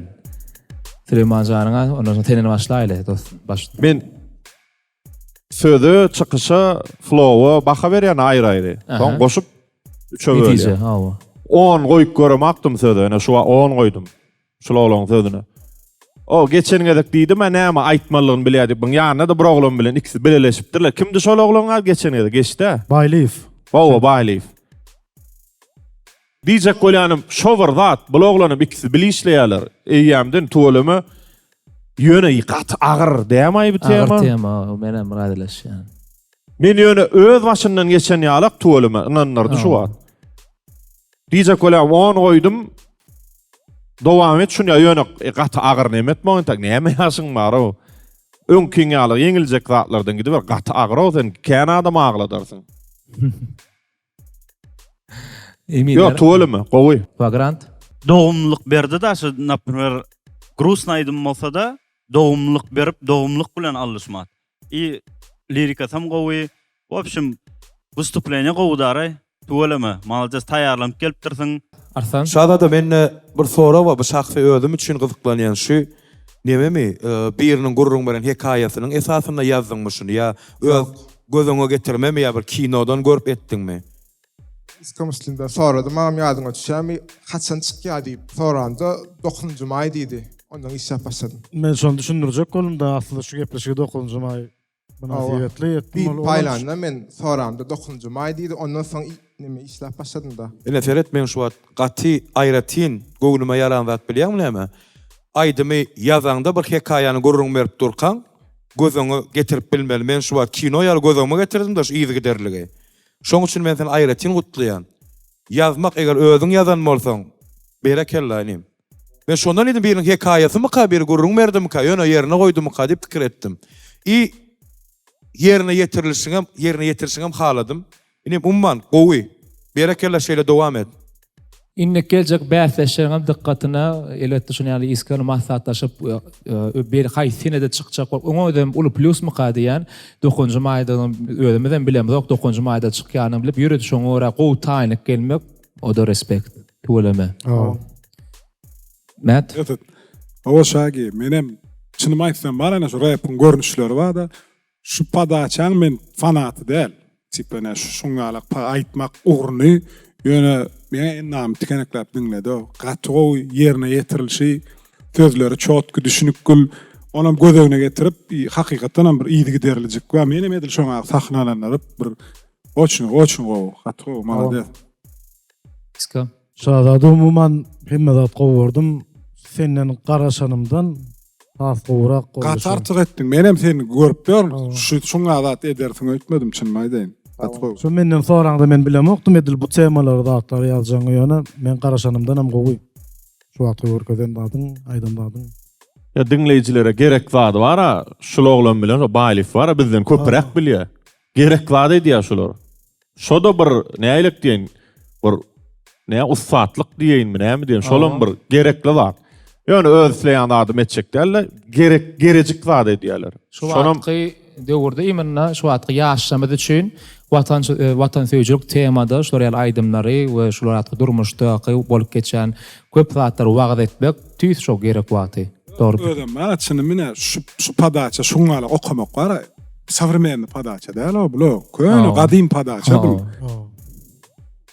Süleýman janyňa ondan soň senden başlaýly dost. Baş. Men söze, çykyşa, flowa baha berýän aýry-aýry. Soň goşup üçe bölýän. Netije, hawa. 10 goýup göremakdym söze. Ene şu 10 goýdum. Şul oglan sözüne. O geçen gezek diýdim, mä näme aýtmalygyny bilýär diýip. Buň ýanynda-da bir oglan bilen ikisi bileleşipdirler. Kimdi şol oglan geçen gezek geçdi? Baýlyýew. Hawa, Baýlyýew. Diýjek bolýanym şo bir zat, bul oglanam ikisi bile işleýärler. Eýýämden tüweleme ýöne gaty agyr dämaý bu tema. Agyr tema, menem razylaşýan. Men ýöne öz başyndan geçen ýalak tüweleme ynandyrdy şu wagt. Diýjek bolýan on goýdum. Dowam et şuny ýöne e, gaty agyr neme etme entek näme ýaşyň bar-ow. Öňkiň ýaly ýeňiljek zatlardan gidiber gaty agyr-ow sen kän adam agladarsyň. Ýok, tüweleme, gowy. Vagrant. Dogumlylyk berdi da şu naprimer grusny aýdym bolsada dogumlylyk berip dogumlyk bilen aldy şumat. I lirikasam gowy. W obşem wystuplenýe gowy daraý. Tüweleme, malades taýýarlanyp gelipdirsiň. Arslan. Şazada mende bir sorag bar bu şahsy özüm üçin gyzyklanýan şu nememi biriniň gürrüň beren hekaýasynyň esasynda ýazdyňmy şuny ýa öz Göz öňe getirmemi ýa bir kinodan görüp etdiňmi? Iskomuslinda soradym agam ýadyňa düşýärmi haçan çykýar diýip soranda dokuzynjy maý diýdi ondan işläp başladym. Men şony düşündirjek boldum da aslynda şu gepleşigi dokuzynjy maý mynasybetli etdim. Diýip paýlanda men soramda dokuzynjy maý diýdi ondan soň neme işläp başladym da. Ine seret meň şu wagt gaty aýratyn göwnüme ýaran zat bilýäňmi näme? Aýdymy ýazaňda bir hekaýany gürrüň berip durkaň göz öňe getirip bilmeli. Men şu wagt kino ýaly göz öňüme getirdim-de şu yzygiderligi. Şoň üçin men seni aýratyn gutlaýan. Ýazmak eger özüň ýazan bolsaň, berekella inim. Men şondan diýdim biriniň hekaýasymyka, biri gürrüň berdimika, ýöne ýerine goýdumyka diýip pikir etdim. I ýerine ýetirilişiňem, ýerine ýetirişiňem haladym. Inim umuman gowy. Berekella şeýle dowam et. Indiki geljek bäsdeşleriňem dykgatyna elbetde şuny ýaly isgany maslahatlaşyp bir haýsy senede çykjak bolup oňa özem uly plýusmyka diýýän dokuzynjy maýda özümizem bilemzok dokuzynjy maýda çykýanyny bilip ýörite şoňa görä gowy taýynlyk gelmek oda respekt tüweleme. Mät. Hawa Şagi menem çynymy aýtsam bar ene şu repiň görnüşleri barda Şu podaçaň men fanaty däl. Tipa ine şuň ýalak aýtmak ugruny ýöne meň endamy tikenekläp diňledi. Gaty gowy ýerine ýetirilişi, sözleri çotki düşünikgil. Onam göz öňüne getirip hakykatdanam bir yzygiderlijik bar. Menem edil şoňa sahnalandyryp bir oçin oçin gowy, gaty gowy, malades. Iska. Şazada umuman hemme zat gowy gördüm. Senden garaşanymdan has gowurak boldy. Gaty artyk etdiň. Menem seni görüp ýörün. Şu şuňa zat edersiň öýtmedim çynymy aýdaýyn. Gaty gowy. Şu menden soraňda men bilemokdym edil bu temalary zatlary ýazjagyňy ýöne men garaşanymdanam gowy. Şu wagtky görkezen zadyň, aýdan zadyň. Ýa diňleýjilere gerek zady bara şul oglan bilen şo Baýlyýew bara bizden köpüräk bilýä. Gerek zat edýä şular. Şo-da bir nälik diýeýin, bir nä ussatlyk diýeýinmi, näme diýeýin, şolam bir gerekli zat. Ýöne öz isleýän zadymy etjek däl-de, gerek, gerejik zat edýärler. Şu wagtky döwürde imенно şu wagtky ýaşlarymyz üçin watan watansöýüjilik temada şular ýaly aýdymlary we şular wagtky durmuşdaky bolup geçýän köp zatlary wagyz etmek tüýs şo gerek wagty. Dogry. Özem bar çyny mine şu şu podaça şuň ýaly okamak bar. Sowremenny podaça däl o bul. Köne gadym podaça bul.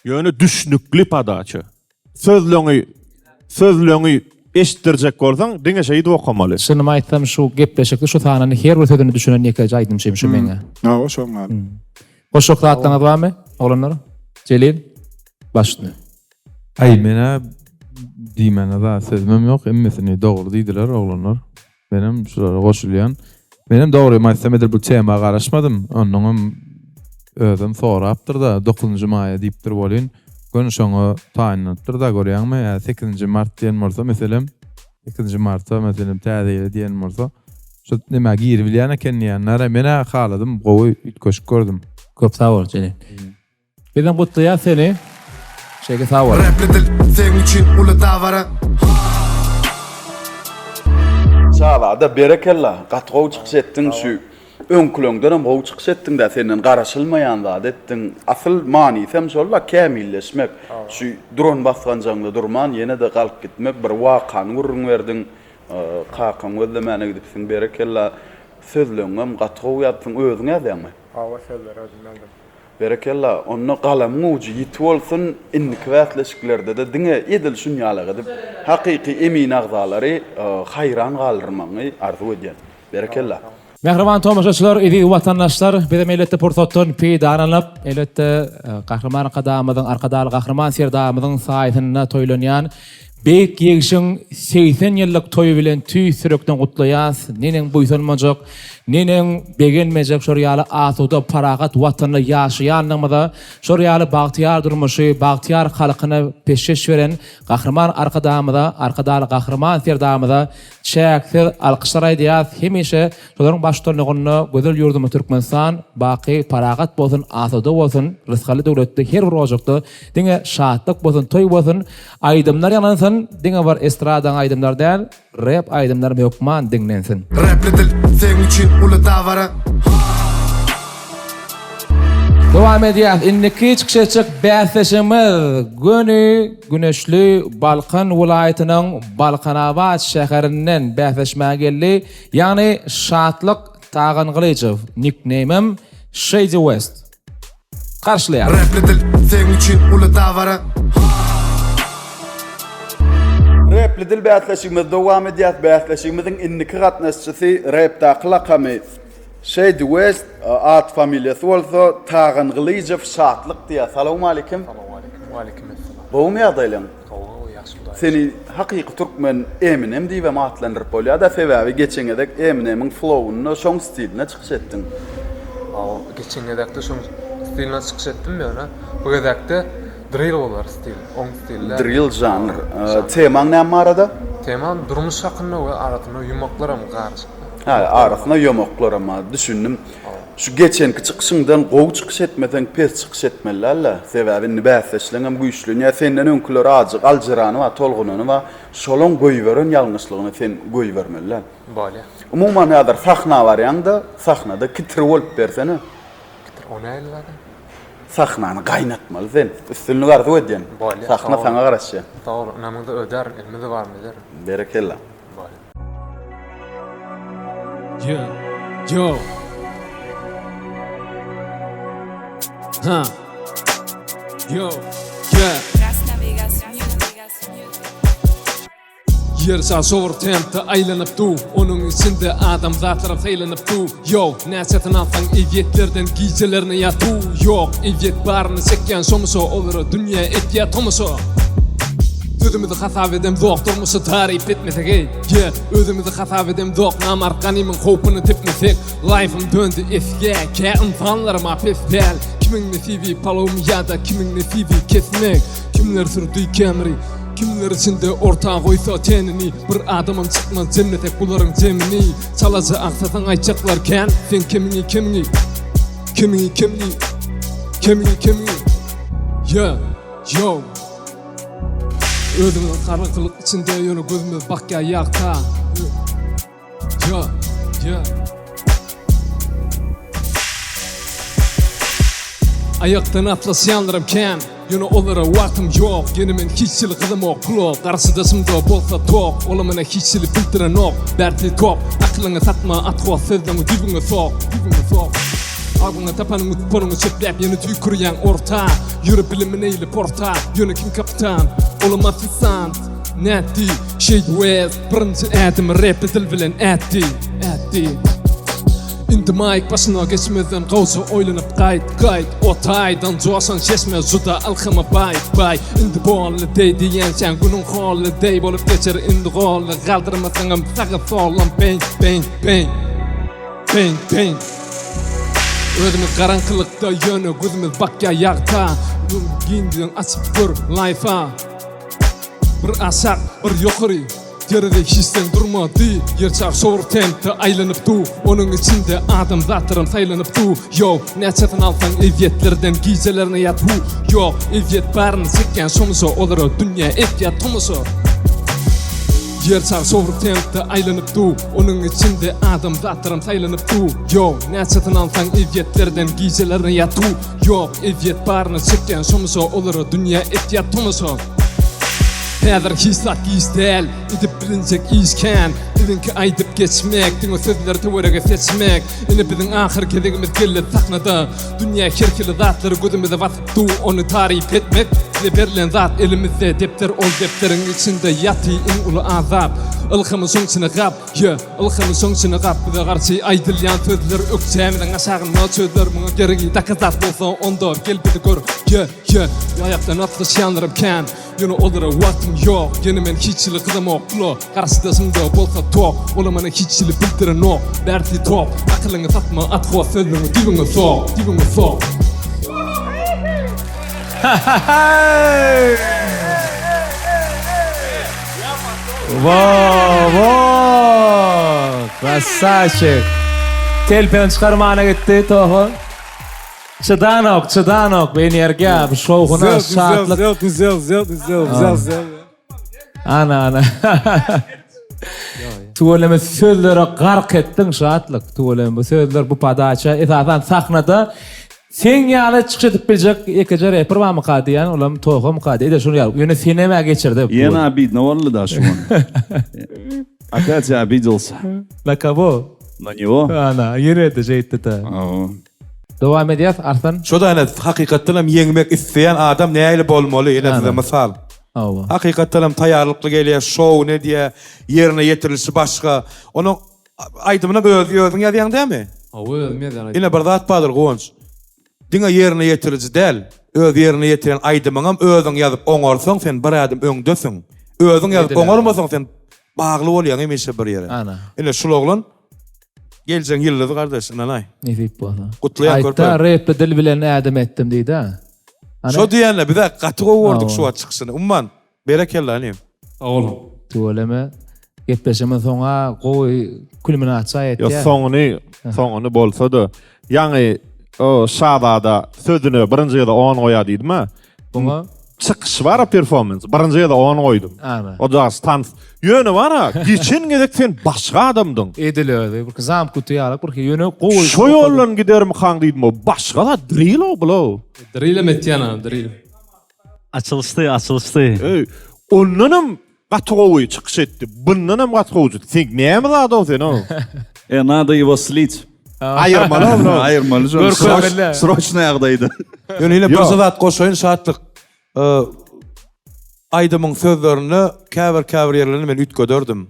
Ýöne düşnükli podaça. Sözleňi sözleňi eşitdirjek bolsaň diňe şeýdip okamaly. Çynymy aýtsam şu gepleşikde şu sanany her bir sözüne düşünen ýekeje aýdymçym şu meňe. Hawa şoň ýaly. Goşjak zatlaryňyz barmy oglanlar? Jelil başla. Aý menä diýmäne zat sözümem ýok hemmesini dogry diýdiler oglanlar. Menem şulara goşulýan. Menem dogrymy aýtsam edil bu tema garaşmadym. Onnoňam özem sorapdyr-da dokuzynjy maýa diýipdir welin göni şoňa taýynlanypdyr-da görýäňmi? Ýa sekizinji mart diýen bolsa meselem sekizinji marta meselem täze ýyla diýen bolsa şu nämä giribilýän eken diýýänler. Men-ä haladym gowy üýtgeşik gördüm. Köp sag bol Jelil. Bizem gutlaýas seni. Şeýle sag bol. Rapli dil seň üçin uly dabara. Şazada berekella gaty gowy çykyş etdiň şu öňküleňdenem gowy çykyş etdiňdä senden garaşylmaýan zat etdiň asyl manysam şolda kämilleşmek şu duran basganjaňda durman ýenede galyp gitmek bir wakany gürrüň berdiň kakaň gözlemäne gidipsiň berekella sözleňňem gaty gowy ýazypsyň özüň ýazýaňmy? Hawa sözleri özüm ýazdym. Berekella, onda galamyň ujy ýiti bolsun, indiki bäsleşiklerde-de diňe edil şunýalak edip, hakyky emin agzalary haýran galdyrmagyňy arzuw edýän. Berekella! Mähriban tomaşaçylar, eziz watandaşlar, bizem elbetde pursatdan peýdalanyp, elbetde Gahryman Arkadagymyzyň, Arkadagly Gahryman Serdarymyzyň saýasynda toýlanýan Beýik Ýeňşiň 80 ýyllyk toýy bilen tüýs ýürekden gutlaýas. Neneň buýsanmajak, neneň begenmejek şor ýaly asuda, parahat Watanda ýaşaýandygymyza, şor ýaly bagtyýar durmuşy, bagtyýar halkyna peşgeş beren Gahryman Arkadagymyza, Arkadagly Gahryman Serdarymyza çäksiz alkyşlar aýdýas. Hemişe şolaryň baştutanlygynda gözel ýurdumyz Türkmenistan baky parahat bolsun, asuda bolsun, rysgally döwletli her bir ojakda diňe şatlyk bolsun, toý bolsun. Aýdymlar ýaňlansyn, diňe bir estradaň aýdymlary däl, rep aýdymlaram hökman diňlensin. Repli dil seň üçin uly dabara. Dowam edýäs. Indiki çykyş etjek bäsdeşimiz göni güneşli Balkan welaýatynyň Balkanabat şäherinden bäsleşmäge geldi. Ýagny Şatlyk Tagangylyjow, nikneýmim Shady West. Garşylaýarys. Repli dil seň üçin uly dabara. Repli dil bäsleşigimizi dowam edýäs. Bäsleşigimiziň indiki gatnaşyjysy repdaky lakamy Shady West, at familiýasy bolsa Tagangylyjow Şatlyk diýýär. Salowmalikim. Salowmalikim. Waleýkim essalam. Gowumy ýagdaýlaň? Gowy gowy ýagşy Hudaýa Seni hakyky türkmen Eminem diýibem atlandyryp bolýar-da, sebäbi geçen gezek Eminemiň flowunda şoň stilinde çykyş etdiň. Hawa, geçen gezekde şoň stilinde çykyş etdim ýöne bu gezekde drill bolar stil, oň stili däl. Drill žanr. Temaň näme barada? Temam durmuş hakynda we arasynda ýumaklaram garyşykly. Hä, arasynda ýomaklaram bar, düşündim. Şu geçenki çykyşyňdan gowy çykyş etmeseň pes çykyş etmeli dälde. Sebäbi indi bäsdeşleňem güýçlenýär. Senden öňküler azjyk aljyrany bar, tolgunany bar. Şolaň goýberen ýalňyşlygyny sen goýbermeli däl. Bolýa. Umuman häzir sahna barýaňda sahnada kitir bolup bersene. Kitir o nähili zat? Sahnany gaýnatmaly sen. Üstünlik arzuw edýän. Bolýa. Sahna saňa garaşýar. Sag bol. Ynamyňda ödärin, elimizi barmy ederin. Berekella. Bolýa. Yeah. Yo. Ha. Yo. Yeah. Ýer şar şowur tempde aýlanyp dur Onuň içinde adamzatlaram saýlanyp dur Yo, näçesini alsaň ezýetlerden gijelerine ýatuw Ýok, ezýet baryny çekýän şomusha Olara dünýä etýär tomaşa Sözümizi hasap edemzok durmuşy taryp etmesek eý, yeah, Özümizi hasap edemzok namart ganymyň howpuny depmesek Laýfym döndi esgä, kä ynsanlaryma pes däl Kimiň nesibi palawmy ýa-da kimiň nesibi kesmek Kimler sürdi Camry, kimler içinde orta goýsa tenini Bir adamam çykmaz jemlesek bularyň jemini Çalaja agsasaň aýtjaklar kän, seň kemiňi kemiňi Kemiňi kemiňi, kemiňi kemiňi Yeah, yo Özümiz garaňkylyk içinde ýöne gözümiz bakýar ýagta Ýa, ýa. Aýakdan atlaşýanlaram kän, ýöne olara wagtym ýok. Ýöne men hiç hili gyzamok pula, garşydaşymda bolsa tok, olam mena hiç hili bildirenok. Bärsi tok, akylyňy satma, atgos sözleňi düýbüňe sok, düýbüňe sok. Agzyňa tapanyňy tupanyňy çöpläp ýene tüýkürýäň orta. Ýöre bilimin eýle porta, ýöne kim kapitan, olam ofisant. Nätdi, şeýdi west. Birinji ädimi rap dil bilen ätdi, ätdi. Indi maýk başyna geçmezden gowja oýlanyp gaýt, gaýt. O taýdan joşan çeşme juda ylhama baý, baý. Indi boldy deý diýençäň günüň holly deý bolup geçer indi golly galdyrmasaňam saga sollam beň, beň, beň. Beň, beň. Özümiz garaňkylykda ýöne gözümiz bakýar ýagta. Giňden açyp gör laýfa. Bir aşak, bir ýokary, Derede hiç deň durmady. Ýer çar şowur tempde aýlanyp dur, Onuň içinde adamzatlaram saýlanyp dur. Ýow, näçesini alsaň ezýetlerden gijelerine ýat hu. Ýok, ezýet baryny çekýän şoňuşa, olara dünýä etýär tomaşa. Ýer çar şowur tempde aýlanyp dur, Onuň içinde adamzatlaram saýlanyp dur. Ýow, näçesini alsaň ezýetlerden gijelerine ýat hu. Ýok, ezýet baryny çekýän şoňuşa, olara dünýä etýär tomaşa. Häzir hiç zat giç däl, edip bilinjek iş kän. Biziňki aýdyp geçmek, diňe sözleri töwerege seçmek. Ine biziň ahyr gezegimiz geldi sahnada. Dünýä her hili zatlary gözümize basyp dur, ony taryp etmek. Bize berlen zat elimizde depder, ol depderiň içinde ýaty iň uly azap. Ylhamy şoň içine gap, ýe, ylhamy şoň içine gap. Bize garşy aýdylýan sözler ökjämiziň aşagynda çözler. Muňa geregi dokazat bolsa onda gel bizi gör, ýe. Ýe, aýakdan aslyşýanlaram kän, Ýöne olara wagtym ýok. Ýöne men hiç hili gyzamok pula, Garşydaşymda bolsa tok, Olam mana hiç hili bildirenok. Bärsi tok, akylyňy satma, Atgos sözlüňi düýbüňe sok, düýbüňe sok. Wo, wo! Krasawçik! Telpegini çykarmana gitdi Toho. Çydanok, çydanok bu energiýa, bu şowhuna, şatlyk. Güzel, güzel, güzel, güzel, güzel, güzel. Ana, ana. Tüweleme sözlere gark etdiň şatlyk. Tüweleme bu sözler, bu podaça esasan sahnada seň ýaly çykyş edip biljek ýekeje reper barmyka diýýän, olam Tohomyka diýýän. Edil şuny ýaly. Ýöne senem-ä geçirdi. Ýene obidno boldy-da şu gün. Опять я обиделся. Na kogo? Na него. Ana, ýene-de şeýtdi-de. Dowam edýäs Arslan. Şo-da ene hakykatdan hem ýeňmek isleýän adam nähili bolmaly ene size mysal. Hawa. Hakykatdan hem taýýarlykly gelýär, şou ne diýýär, ýerine ýetirilişi başga. Onuň aýdymyny öz özüň ýazýaň dämi? Hawa özüm ýazýan aýdym. Ine bir zat bardyr Guwanç. Diňe ýerine ýetiriji däl, öz ýerine ýetiren aýdymyňam özüň ýazyp oňarsaň sen bir ädim öňdesiň. Özüň ýazyp oňarmasaň sen bagly bolýaň hemişe bir ýere. Ana. Ine şul oglan Geljegiň ýyldyzy gardaş, ynanaý. Nesip bolsa. Gutlaýan körpe. Aýtda repli dil bilen ädim etdim diýdi. Şo diýende bize gaty gowy gördük şu wagt çykyşyny. Umuman, berekella inim. Sag boluň. Tüweleme. Gepleşigimiz soňa gowy kulminasiýa ýetýär. Ýok soňuny. Soňuny bolsa-da. Ýaňy o Şazada sözüne birinji gezek on goýa diýdim-ä. Buňa çykyşy bar-a performans. Birinji gezek on goýdum. Ana. O daş tans. Ýöne bar-a, geçen gezek sen başga adamdyň. Edil özi. Bir zamkuty ýaly bir ýöne gowy. Şo ýoldan gidermikaň diýdim. O başga zat drill-ow bul-ow. Drillem etýän adam, drill. Açylyşdy, açylyşdy. Eý, ondanam gaty gowy çykyş etdi. Bundanam gaty gowy. Sen näme zat-ow sen-ow? E, nado ýego slit. Aýyrmaly ony. Aýyrmaly şony. Görkezmeli. Sroçny ýagdaýda. Ýöne ýene bir zat goşaýyn Şatlyk. Aýdymyň sözlerinde käbir käbir ýerlerini men üýtgederdim.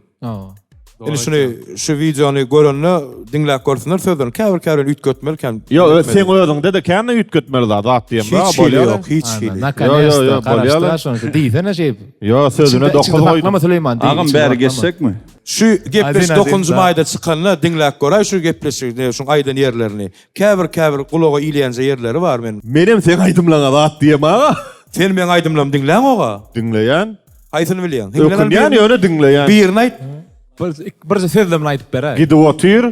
Indi şuny şu wideony görende diňläp görsünler sözlerini käbir käbir üýtgetmeli kän. Ýok, seň özüňde-de kän üýtgetmeli zat zat diýen bar. Hiç hili ýok, hiç hili. Nakonesta, garaşdyra şony. Diýsene şeýp. Ýok, sözüne 9 goýdum. Süleýman diý. Agam bäri geçsekmi? Şu gepleşik 9-njy maýda çykanda diňläp göräý şu gepleşigi, şuň aýdan ýerlerini. Käbir käbir gulaga ilýänje ýerleri bar men. Menem seň aýdymlaňa zat diýem aga. Sen meň aýdymlarymy diňläňoga. Diňleýän. Haýsyny bilýäň? Ökünýän ýöne diňleýän. Birini aýt. Bir birje sözlemini aýdyp beräý. Gidip otyr.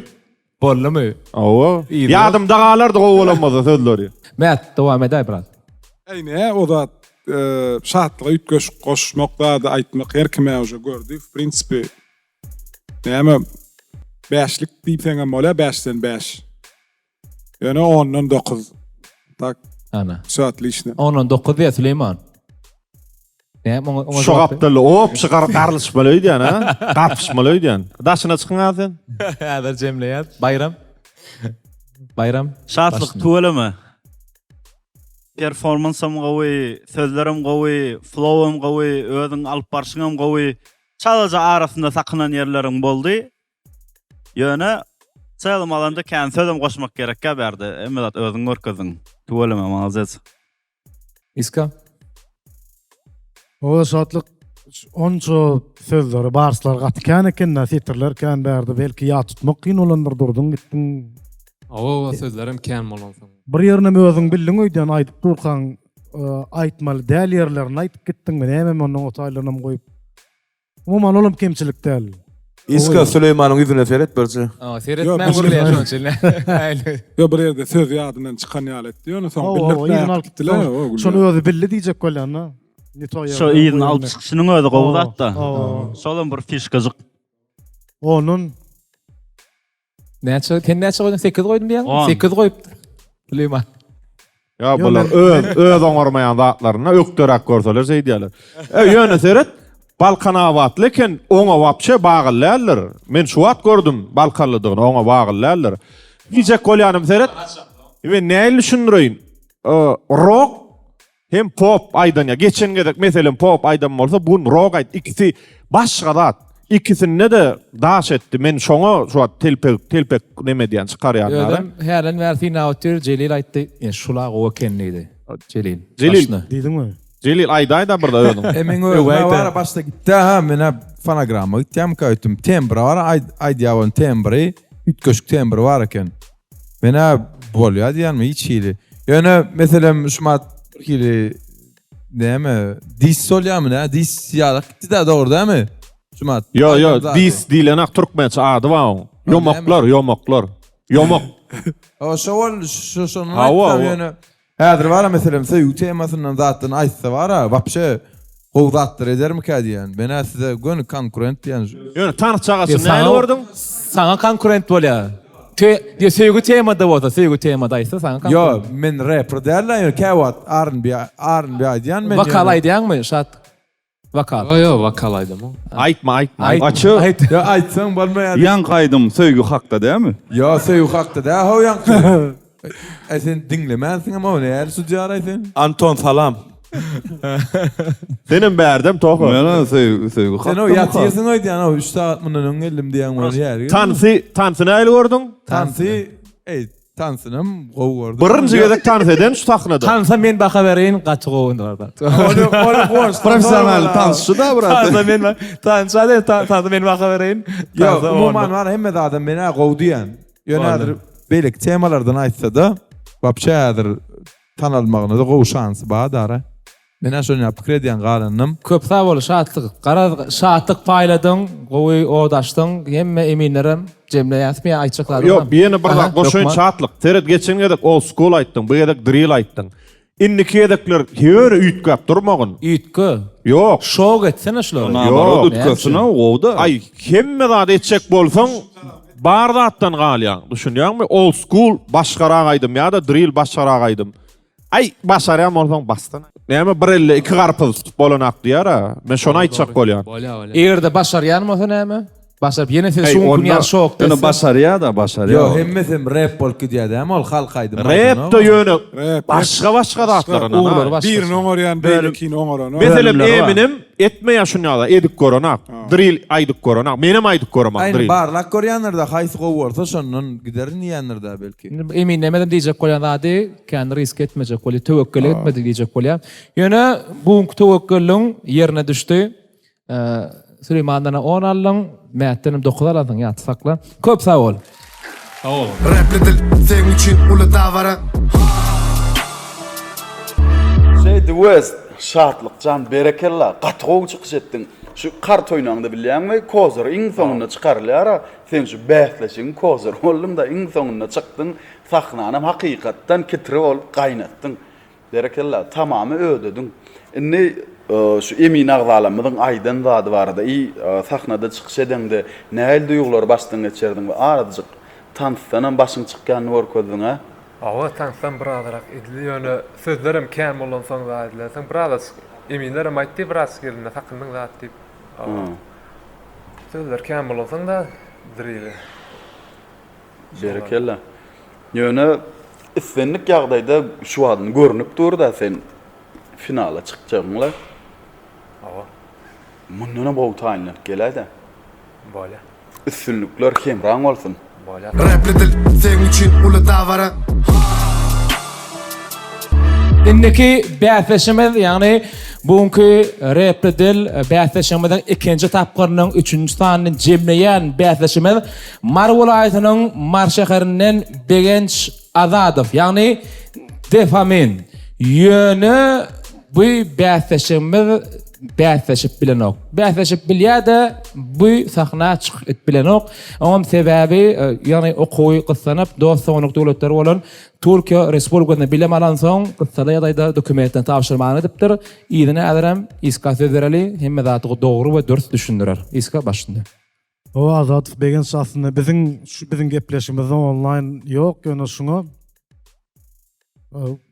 Boldumy? Hawa. Ýadymda galardy gowy bolan bolsa sözleri. Mät, dowam edäý biraz. Äý nä o zat şatlyga üýtgeşik goşmak zady aýtmak her kim-ä uje gördi w prinsipi näme bäşlik diýseňem bolýar bäşden bäş. Ýöne ondan 9. Tak. Ana. Wsё otliçno. Ondan 9 diýýär Süleýman. Näme oňa oňa Şu gapdalda opşy gar garlyşmaly öýdýän ha. Garpyşmaly öýdýän. Daşyna çykyň ha sen. Häzir jemleýäs. Baýram. Baýram. Şatlyk tüweleme. Performansam gowy, sözlerem gowy, flowam gowy, özüň alyp barşyňam gowy. Çalaja arasynda sakynan ýerleriň boldy. Ýöne celym alanda kän sözem goşmak gerekkä bärde. Hemme zat özüň görkezdiň. Tüweleme malades. Iska. Owa şatlyk onça sözleri barslar gaty kän eken-dä setirler kän bärde belki ýat tutmak kyn bolandyr durduň gitdiň. Owa sözlerem kän bolansoň. Bir ýerinem özüň bildiň öýdýän aýdyp durkaň aýtmaly däl ýerlerini aýdyp gitdiňmi nämemi ondan o taýlarynam goýup. Umuman olam kemçilik däl. Iska Süleýmanyň ýüzüne seret birje. Aa, seretmän gürleýär şonuň üçin. Ýok bir ýerde söz ýadyndan çykan ýaly etdi ýöne soň bildirtmän gitdiler. Şony özi bildi diýjek bolýan-da. Şo yzyny alyp çykyşynyň özi gowy zat-da. Şolam bir fişkajyk. Ondan Näçe sen näçe goýduň? 8 goýdum diýýäň? 8 goýupdyr. Süleýman. Ýa bular öz öz oňarmaýan zatlaryna ökderäk görseler şeýdýärler. E ýöne seret Balkanabatly eken oňa wapşe bagly däldir. Men şu wagt gördüm Balkanlydygyny oňa bagly däldir. Diýjek bolýanym seret. Men nähili düşündireýin? Rok Hem pop aýdan ýa geçen gezek meselem pop aýdan bolsa bu gün rok aýt ikisi başga zat ikisinde-de daş etdi men şoňa şu wagt telpek telpek neme edýän çykarýan Özem hälen bäri synap otyr Jelil aýtdy e şula gowy eken diýdi Jelil Jelil başyna. Diýdiňmi? Jelil aýdaýda birde özüň. E meň özüme bara başda gitdi ha menä fonogramma gitýärmika öýtdüm tembri bar aýdýar bolun tembri üýtgeşik tembri bar eken. Menä bolýa diýýänmi hiç hili. Ýöne meselem şumat bir hili näme dis bolýamy nä dis ýalak gitdi da dogry dämi? Şumat. Ýo ýo dis diýlenak türkmençe ady bar oň. Ýomaklar ýomaklar. Ýomak. O şo bol şo şondan aýtdam ýöne. Häzir bara meselem söýgi temasyndan zatdan aýtsa bara wapşe gowy zatlar edermikä diýýän. Menä size göni konkurent diýýän. Ýöne tans çagasyny nähili gördüň? Saňa konkurent bolýar. Tö ýa söýgi temada bolsa söýgi temada aýtsa saňa konkurent. Ýo men reper däl-de ýöne käwagt R&B R&B aýdýan men. Wokal aýdýaňmy Şat? Wokal. Ýo ýo wokal aýdamok. Aýtma aýtma. Aýtma. Açy. Aýt. Ýo aýtsaň bolmaýar. Ýaňky aýdym söýgi hakda dämi? Ýo söýgi hakda dä how ýaňky. Aý sen diňlemänsiňem how näl sudýaraý sen. Anton salam. Senem bärdem Toha. Mena söýgi söýgi hakda. Sen o ýatyrsyň öýdýän how 3 sagat mundan öň geldim diýýäň bolýar. Tansy tansy nähili gördüň? Tansy eý Tansynam gowy gördüm. Birinji gezek tans eden şu sahnada. Tansa men baha bereýin gaty gowy Ony ony guwançdan Professional tansçy da brat. Tansa men tansa de tansa men baha bereýin. Ýok, umuman bar hemme zadam men-ä gowy diýen. Ýöne häzir beýleki temalardan aýtsa-da, wapşe häzir tanalmagyna-da gowy şansy bar dara. Men-ä şony ýaly pikir edýän galanynam. Köp sag bol Şatlyk. Garaz şatlyk paýladyň, gowy ot açdyň. Hemme eminlerem jemleýäsmi ýa aýtjak zadyň Ýok, ýene bir zat goşaýyn Şatlyk. Seret geçen gezek old school aýtdyň, bu gezek drill aýtdyň. Indiki gezekler ýöne üýtgäp durmagyn. Üýtge. Ýok. Şok etsene şulary. Ýok. Üýtgesene gowy-da. Aý, hemme zady etjek bolsaň, bar zatdan galýaň. Düşünýäňmi? Old school başgarak aýdym ýa-da drill başgarak aýdym. Aý, başarýan bolsaň basdan. Näme bir elde iki garpyz tutup bolanak diýýär-ä. Men şony aýtjak bolýan. Bolýa, bolýa. Eger-de başarýan bolsa näme? Başaryp ýene siz şu günki ýaly şok Ýöne detse. başarýa-da, başarýa. Ýok, hemmesem rap bolup gidýär dämi ol halk aýdymy Rap-de ýöne başga-başga zatlar ynha. Ugurlary başgaça. Birini oňarýan beýlekini oňaranok. Meselem Eminem etmeýär şuny ýaly edip görenak. Drill aýdyp görenak. Menem aýdyp göremak Aýny drill. barlap görýändir-de haýsy gowy bolsa şondan giderin diýýändir-dä belki. Indi Eminemem diýjek bolýan zady kän risk etmejek bolýar, töwekgellik etmedik diýjek bolýar. Ýöne bu günki töwekgelligiň ýerine düşdi. Süleýmandan on aldyň, Mätdenem 9 alansyň, ýatda sakla. Köp sag bol. Sag boluň. Rapli dil seň üçin uly dabara. Şeýdi West Şatlykjan berekella gaty gowy çykyş etdiň. Şu kart oýnaňda bilýäňmi kozyr iň soňunda çykarylýara sen şu bäsleşigiň kozyry bolduňda iň soňunda çykdyň sahnanam hakykatdan kitri bolup gaýnatdyň. Berekella, tamamy ödediň. Indi şu emin agzalarymyzyň aýdan zady barada i sahnada çykyş edeňde nähili duýgulary başdan geçirdiň we azajyk tansdanam başyň çykýanyny görkezdiň-ä? Hawa, tansdan birazrak edildi, ýöne sözlerem kän bolansoň zat edilensoň birazajyk eminlerem aýtdy birazajyk elinde sakyndyň zat diýip. Hawa. Sözler kän bolansoň da drill. Berekella. Ýöne islendik ýagdaýda şu wagtyn görnüp dur-da sen finala çykjagyňla. Hawa. Mundanam gowy taýynlanyp geläýdä. Bolýa. Üstünlikler hemraň bolsun. Bolýa. Rapli dil seň üçin uly dabara. Indiki bäsdeşimiz, ýagny bu günki Repli dil bäsleşigimiziň ikinji tapgyrynyň üçünji sanyny jemleýän bäsdeşimiz Mary welaýatynyň Mary şäherinden Begenç Azadow, ýagny Defamin. Ýöne bu bäsdeşigimiz bäsleşip bilenok. Bäsleşip bilýär-de, bu sahna çykyp bilenok. Oňam sebäbi, ýagny okuwy gyssanyp, dost-doganlyk döwletleri bolan Türkiýe Respublikasynda bilim alansoň, gyssaly ýagdaýda dokumentlerini tabşyrmaga gidipdir. Yzyna häzirem Iska söz bereli, hemme zady dogry we dürs düşündirer. Iska başynda. Hawa Azadow Begenç aslynda biziň şu biziň gepleşigimizde onlaýn ýok ýöne şuňa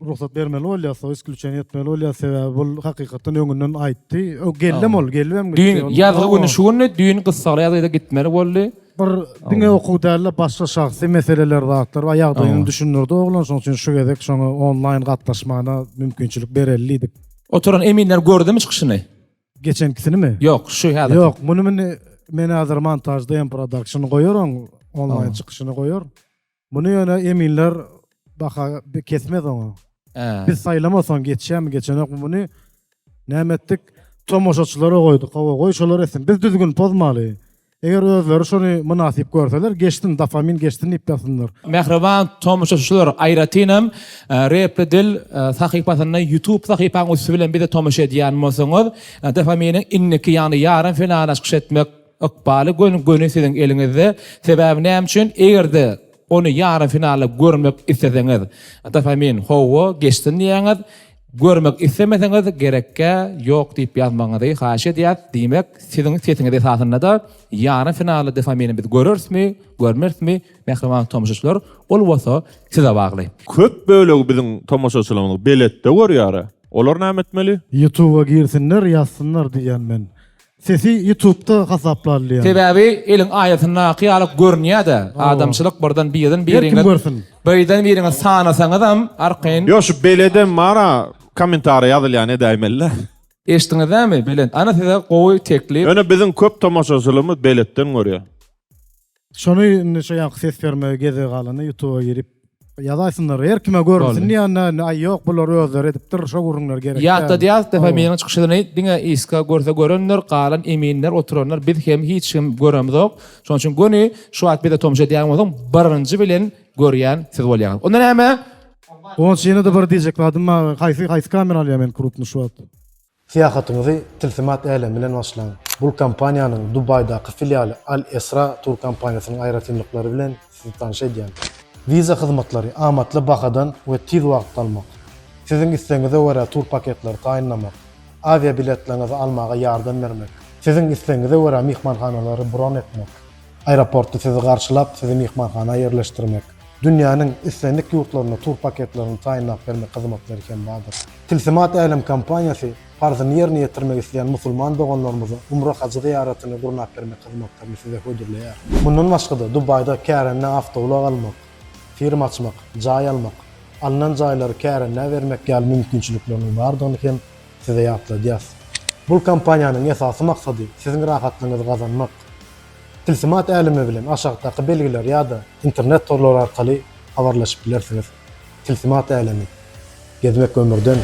rugsat bermeli bolýar so isklýuçeniýe etmeli bolýar sebäbi bul hakykatdan öňünden aýtdy geldem ol gelibem gitdi. Düýn ýazgy güni şu gündi düýn gyssagly ýagdaýda gitmeli boldy. Bir diňe okuw dälde başga şahsy meseleler zatlar bar ýagdaýyny düşündirdi oglan şoň üçin şu gezek şoňa onlaýn gatnaşmagyna mümkinçilik bereli diýdik. Oturan eminler gördümi çykyşyny? Geçenkisinimi? Ýok, şu häzirki. Ýok, muny meni men häzir montažda hem production goýar oň onlaýn çykyşyny goýar. Muny ýöne eminler baha kesmez oňa. Biz saýlamasaň geçýärmi, geçenokmy muny näme etdik? Tomaşaçylara goýduk. Hawa, goý şolar etsin. Biz düzgün pozmaly. Eger özleri şony mynasyp görseler, geçsin, dofamin geçsin diýip ýazsynlar. Mähriban tomaşaçylar, aýratynam Repli Dil sahypasynda YouTube sahypaň üsti bilen bize tomaşa edýän bolsaňyz, Dofaminiň indiki, ýagny ýarym finala çykyş etmek ykbaly göni göni siziň eliňizde. Sebäbi näme üçin? Eger-de ony ýarym finalda görmek isleseňiz, Dofamin hawa geçsin diýýäňiz. Görmek islemeseňiz gerekgä ýok diýip ýazmagyňyzy haýyş edýäs. Diýmek, siziň sesiňiz esasynda-da ýarym finalda Dofamini biz görerismi, görmerismi, mähriban tomaşaçylar, ol bolsa size bagly. Köp bölegi biziň tomaşaçylarymyz beletde görýär. Olar näme etmeli? Ýutuba girsinler ýazsynlar diýýän men. Sesi ýutubda hasaplaly diýýän. Sebäbi eliň aýasyndaky ýaly görünýä-de, adamçylyk birden birden biriňiz birden biriňiz sanasaňyzam arkaýyn. Ýok şu beledem bara kommentariýa ýazylýan edäýmeli-dä. Eşitdiňiz dämi Belent? Ana size gowy teklip. Ýöne biziň köp tomaşaçylygymyz beletden görýär. Şony indi şo ýaňky ses bermegi gezegi galanda ýutuba girip ýazaýsynlar. Her kime görünsin diýende indi aý ýok bular özleri edipdir şo gürrüňler gerek däl. Ýatladýas defa meniň çykyşyny diňe iska görse görendir galan eminler oturanlar biz hem hiç kim göremzok. Şonuň üçin göni şu wagt bize tomaşa edýän bolsaň birinji bilen görýän siz bolýaňyz. Onda näme? Guwanç ýene-de bir diýjek zadym bar. Haýsy haýsy kamera alýar men krupny şu wagt? Syýahatyňyzy Tilsimat älemi bilen başlaň. Bul kompaniýanyň Dubaýdaky filialy Al Esra tur kompaniýasynyň aýratynlyklary bilen sizi tanyş edýän. Wiza hyzmatlary amatly bahadan we tiz wagtda almak. Siziň islegiňize görä tur paketleri taýynlamak. Awia biletleriňizi almaga ýardam bermek. Siziň islegiňize görä myhmanhanalary bron etmek. Aeroportda sizi garşylap, sizi myhmanhana ýerleşdirmek. Dünýäniň islendik ýurtlarynda tur paketlerini taýynlap bermek hyzmatlary hem bardyr. Tilsimat Älem kompaniýasy parzyny ýerine ýetirmek isleýän musulman doganlarymyza umra hajy zyýaratyny gurnap bermek hyzmatlaryny size hödürleýär. Mundan başga-da Dubaýda kärende awtoulag almak, firma açmak, jaý almak, alnan jaýlary kärendä bermek ýaly mümkinçilikleriniň bardygyny hem size ýatladýas. Bul kompaniýanyň esasy maksady siziň rahatlygyňyzy gazanmak. Tilsimat älemi bilen aşakdaky belgiler ýa-da internet torlary arkaly habarlaşyp bilersiňiz. Tilsimat älemi. Gezmek ömürden.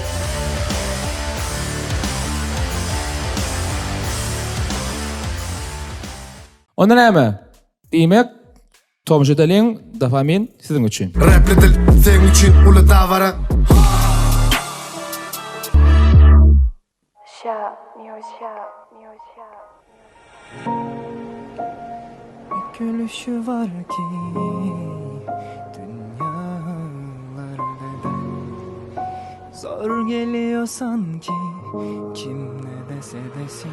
Onda näme? Diýmek, tomaşa edeliň, dofamin siziň üçin. Repli dil seň üçin uly dabara. Bir gülüşü var ki dünyalar bedel Zor geliyor sanki kim ne dese desin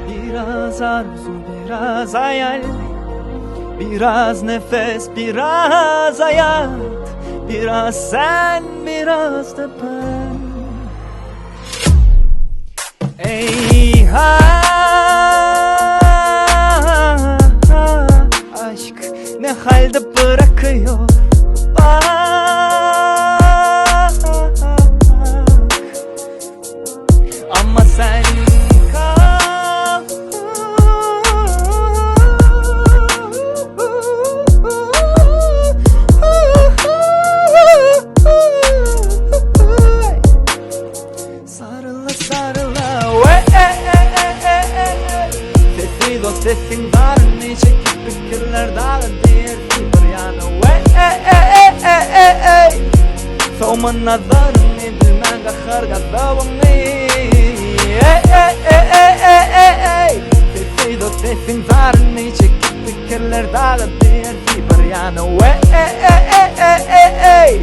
Biraz arzu biraz hayal Biraz nefes biraz hayat Biraz sen biraz da ben Ey ha aşk ne halde bırakıyor bak Ama sen kal Sarıla sarıla we, e, e, e, e, e. Sessiz o sesin zarını çekip fikirler dağı diýersi bir ýana we, e, e, e, e, e, e. Sowma nazaryny bilmän gahar gazabyňy e, e, e, e, e, e, e. Sessiz o sesiň zaryny çekip pikirler dagy diýersi bir ýana we, e, e, e, e, e, e.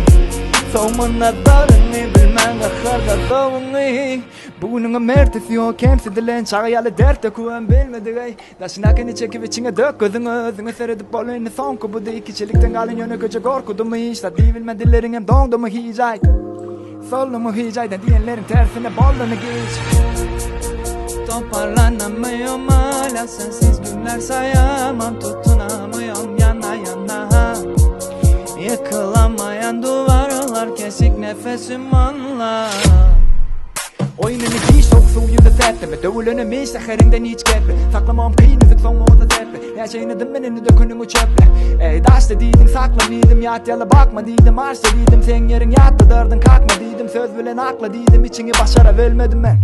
Sowma nazaryny bilmän gahar gazabyňy Bu günüňem ertesi ýok kemsidilen çaga ýaly dert dökübem bilmedik eý Daşyndakini çekip içiňe dök gözüňe özüňe seredip bol indi soňky bu deý kiçilikden galan ýönekeje gorkudymy hiç zat diýibilmän dilleriňem doňdumy hiç aýt Soldumy hiç aýdan diýenleriň tersine bolduny giç Toparlanamıyorum hala sensiz günler sayamam Tutunamıyorum yana yana Yıkılamayan duvarlar kesik nefesim anla Oýnuny hiç sowuk suw ýüze serpme Döwülenem hiç säheriňden hiç geple Saklamagym kyn üzük soň bolsa serpe Näçe ýygnadym men indi dökeniňi çöple Eý daşda diýdiň sakla diýdim Ýat ýaly bakma diýdim arşda diýdim Seň ýeriň ýatda dardyň kakma diýdim Söz bilen akla diýdim içiňi başarabilmedim men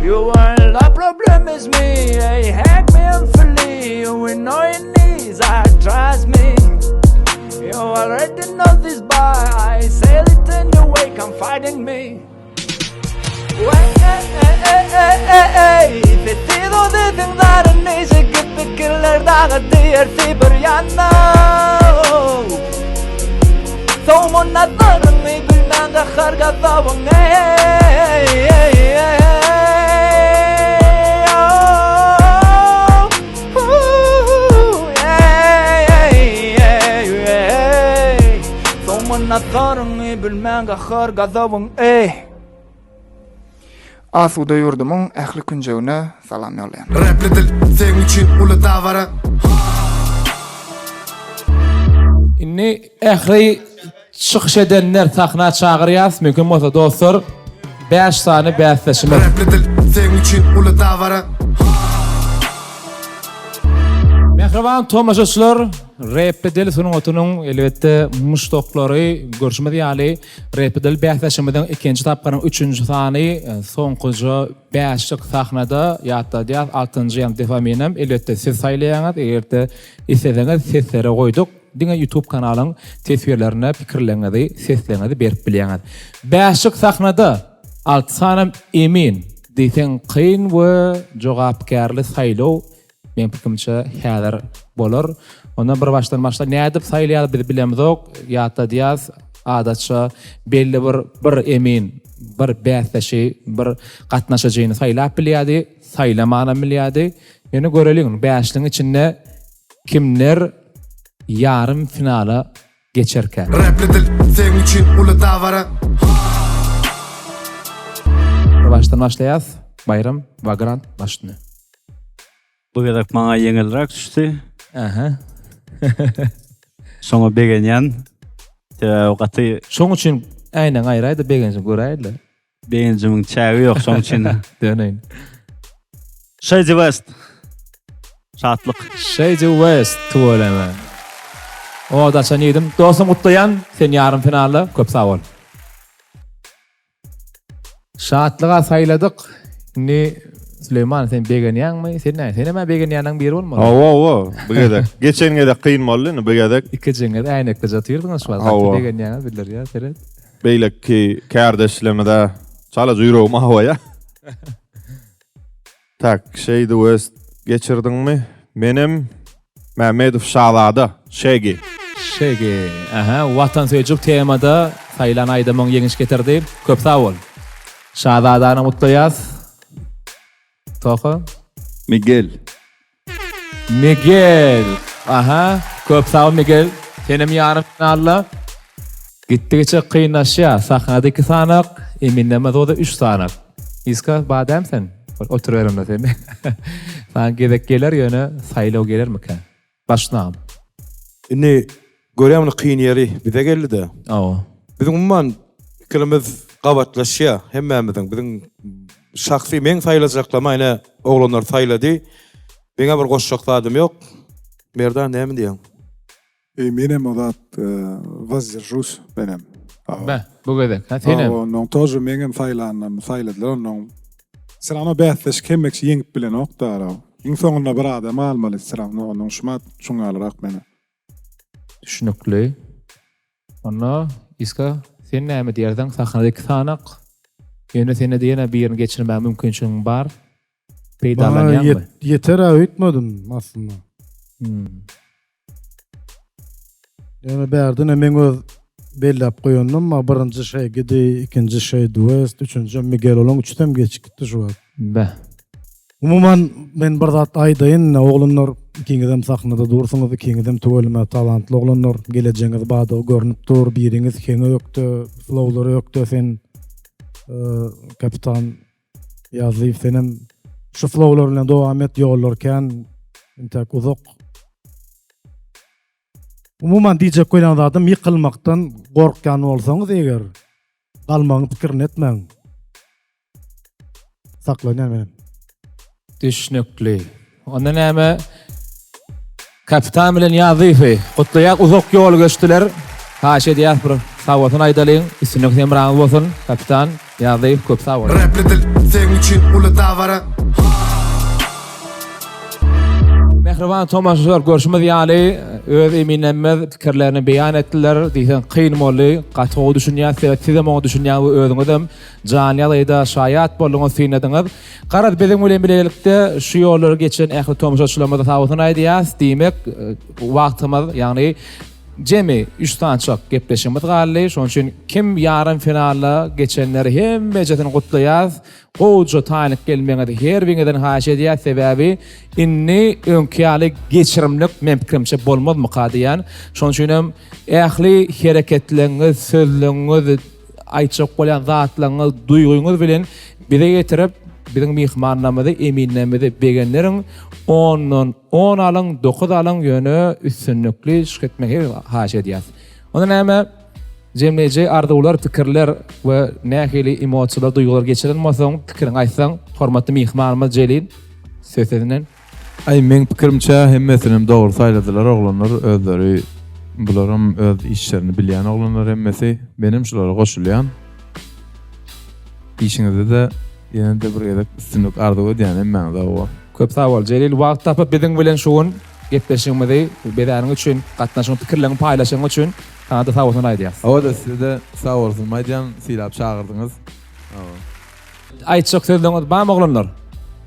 You are the problem is me Ey hack me I'm fully You know your knees I trust me You already know this but I say it anyway Come fighting me Sessiz o sesiň zaryny çekip pikirler dagy diýersi bir ýana Sowma nazaryňy bilmän gahar gazabyň eý eý eý Sowma nazaryňy bilmän gahar gazabyň eý Asuda ýurdumyň ähli künjegine salam ýollaýan. Repli dil seň üçin uly dabara. Indi ähli çykyş edenler sahna çagyrýas mümkin bolsa dostlar 5 sany bäsdeşimiz. Repli dil seň üçin uly dabara. Mähriban tomaşaçylar, Repli dil sungatynyň elbetde muşdaklary görşümiz ýaly Repli dil bäsleşigimiziň ikinji tapgyryň üçünji sany soňkuja bäşlik sahnada ýatladýas altynjy ýa dopaminem elbetde siz saýlaýaňyz eger-de isleseňiz seslere goýduk diňe youtube kanalyň teswirlerine pikirleriňizi sesleriňizi berip bilýäňiz. Bäşlik sahnada. Alty sanam emin. Diýseň kyn we jogapkärli saýlaw meň pikirimçe häzir bolar. Onda bir başdan başla nädip saýlaýar biz bilemzok. Ýatladýas adatça belli bir bir emin bir bäsdeşi bir gatnaşyjyny saýlap bilýärdi, saýlamanam bilýärdi. Ýöne göreliň bäşligiň içinde kimler ýarym finala geçerkä. Rapli dil seň üçin uly dabara. Bir başdan başlaýas. Baýram Vagrant başyny. Bu gezek maňa ýeňilräk düşdi. Aha. Şoňa begenýän. Sebäbi gaty Şoň üçin äýnegiňi aýraý-da begenjiňi göräýeli. Begenjimiň çägi ýok şoň üçin. Döneýin. Shady West. Şatlyk. Shady West tüweleme. Ot açan ýigdim. Dostum gutlaýan. Sen ýarym finalda. Köp sag bol. Şatlyga saýladyk. Indi Süleýman sen begenýäňmi? Sen näme? Senem-ä begenýänleriň biri bolmaly. Hawa, hawa. Bu gezek. Geçen gezek kyn boldy, indi bu gezek. Ikijiňiz äýnekde ýatyrdyňyz şu wagt. Gaty begenýäňiz bildirýär, seret. Beýleki kärdeşlerimize çalaja ýüregim awaýa. Tak, Shady West geçirdiňmi? Menem Mämmedow Şazada, Shaggy. Shaggy, aha, watansöýüjilik temada saýlan aýdymyň ýeňiş getirdi. Köp sag bol. Şazadany gutlaýas. Toha. Miguel. Miguel. Aha, köp sag bol Miguel. Senem ýarym finalda. Gitdigiçe kynlaşýar. Sahnada iki sanak, eminlemez bolsa üç sanak. Iska, bar dämi sen? Oturyber onda sen. Saňa gezek geler ýöne saýlaw gelermikä? Başlagam. Indi görýän muny kyn ýeri bize geldi-de. Hawa. Biziň umuman pikirimiz gabatlaşýar hemmämiziň. Biziň şahsy meň saýlajaklama ine oglanlar saýlady. Meňä bir goşjak zadym ýok. Merdan näme diýýäň? Eý menem o zat wazdержусь menem. Beh, bu gezek ha senem. Hawa, onnoň тоже meňem saýlanlarymy saýladylar onnoň. Все равно bäsleşik hemme kişi ýeňip bilenok dara. Iň soňunda bir adam almaly все равно onnoň şumat şuňalyrak meni. Düşnükli. Onda Iska sen näme diýerdiň sahnada iki sanak. Ýöne sende-de ýene birini geçirmäge mümkinçiligiň bar. Peýdalanýaňmy? Ýeter-ä öýtmedim aslynda. Hmm. Ýöne bärden meň öz belläp goýandym, ma birinji Şeýgidi, ikinji Şeýd West, üçünji Miguel olaň üçüsem geçip gitdi şu wagt. Beh. Umuman men bir zat aýdaýyn, oglanlar ikiňizem sahnada dursuňyz, ikiňizem tüweleme talantly oglanlar, gelejegiňiz bardygy görnüp dur, biriňiz heňe ökde, flowlara ökde, sen kapitan Ýazlyýew senem şu flowlar bilen dowam et, ýollar kän, intäk uzak. Umuman diýjek bolýan zadym ýykylmakdan gorkýan bolsaňyz eger galmagyň pikirini etmäň. Saklanýan menem. Düşnükli. Onda näme Kapitan bilen Ýazyýewi gutlaýas uzak ýol geçdiler. Haýyş edýäs bir sag bolsun aýdalyň. Üstünlik hemraňyz bolsun Kapitan Ýazyýew köp sag boluň. Rapli dil seň üçin uly dabara. Mähriban tomaşaçylar görşümiz ýaly öz eminlerimiz pikirlerini beýan etdiler. Diýseň kyn boldy. Gaty gowy düşünýäs. Sebäp sizem oňa düşünýäňiz we özüňizem janly ýagdaýda şaýat bolduňyz, synladyňyz. Garaz biziň bilen bilelikde şu ýollary geçen ähli tomaşaçylarymyza sag bolsun aýdýas. Diýmek, wagtymyz, ýagny jemi üç sançak gepleşigimiz galdy. Şonuň üçin kim ýarym finala geçenleri hemmejesini gutlaýas. Gowuja taýynlyk gelmegiňizi her biriňizden haýyş edýäs. Sebäbi indi öňki ýaly geçirimlik meň pikirimçe bolmazmyka diýýän. Şonuň üçin hem ähli hereketleriňiz, sözleriňiz, aýtjak bolýan zatlaryňyz, duýgyňyz bilen bize getirip, biziň myhmanlarymyzy, eminlerimizi begendiriň. Ondan on alyň, dokuz alyň, ýöne üstünlikli çykyş etmegi haýyş edýäs. Onda näme, jemleýji arzuwlar, pikirler we nähili emosiýalar, duýgular geçiren bolsaň, pikiriňi aýtsaň, hormatly myhmanymyz Jelil, söz sesinden. Aý meň pikirimçe hemmesinem dogry saýladylar oglanlar özleri bularam öz işlerini bilýän oglanlar hemmesi menem şulara goşulýan işiňizde-de ýene-de bir gezek üstünlik arzuw edýän hemmäňize hawa. Köp sag bol Jelil wagt tapyp biziň bilen şu gün gepleşigimizi bezäniň üçin gatnaşyň pikirleriňi paýlaşanyň üçin saňada sag bolsun aýdýas. Hawa-da sizede sag bolsun aýdýan sylap çagyrdyňyz. Hawa. Aýtjak sözleriňiz barmy oglanlar?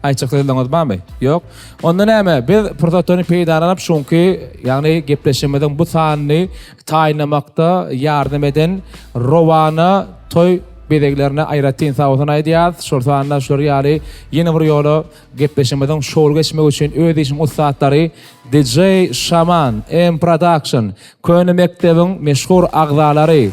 Aýtjak sözleriňiz barmy? Ýok. Onda näme, biz pursatdan peýdalanyp şuňky, ýagny gepleşigimiziň bu sanyny taýynlamakda ýardam eden Rowana toý bezeglerine aýratyn sagbolsun aýdýarys. Şol sanda şular ýaly ýene bir ýola gepleşigimiziň şowly geçmegi üçin öz işiň ussatlary DJ Şaman, M Production, Köne mekdebiň meşhur agzalary,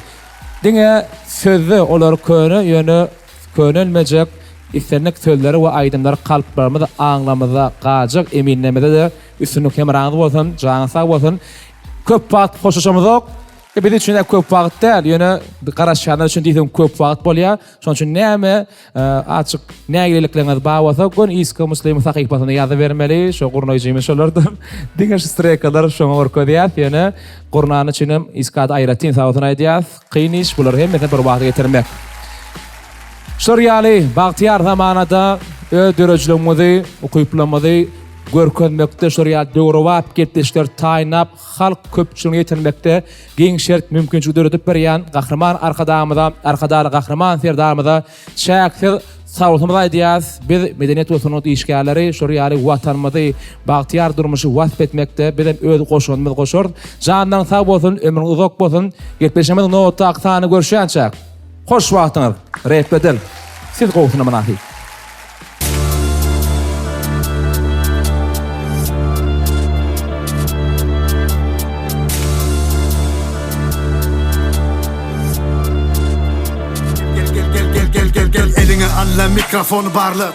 Diňe sözde olar köne ýöne könelmejek islendik sözleri we aýdymlary kalplarymyz aňlamyzda galjak eminlerimize-de üstünlik hemraňyz bolsun janyňyz sag bolsun köp wagt hoşlaşamyzok biz üçin-ä köp wagt däl ýöne garaşýanlar üçin diýseň köp wagt bolýar şonuň üçin näme Açyk nägilelikleriňiz bar bolsa göni Isko Muslimow sahypasyna ýazybermeli. Şo gurnaýjymyz şolardyr. Diňe şu strekalar şoňa görkezýäs. Ýöne gurnany üçinem Iskada aýratyn sag bolsun aýdýas. Kyn iş bulary hemmesini bir wagta getirmek. Şular ýaly bagtyýar zamanada öz döredijiligimizi, ukyplarymyzy görkezmekde şular ýaly döwrebap gepleşikleri taýynlap halk köpçüligine ýetirmekde giň şert, mümkinçilik döredip berýän Gahryman Arkadagymyza, Arkadagly Gahryman Serdarymyza çäksiz sagbolsunymyzy aýdýarys. Biz, medeniýet we sungat işgärleri şol ýaly Watanymyzy, bagtyýar durmuşy wasp etmekde bizem öz goşandymyzy goşarys. Janyň sag bolsun, ömrüň uzak bolsun! Gepleşigimiziň nobatdaky sanyny görüşýänçäk, hoş wagtyňyz! Rep bedel, siz gowusyna mynasyp! Gel gel gel eliňe alla mikrofony barla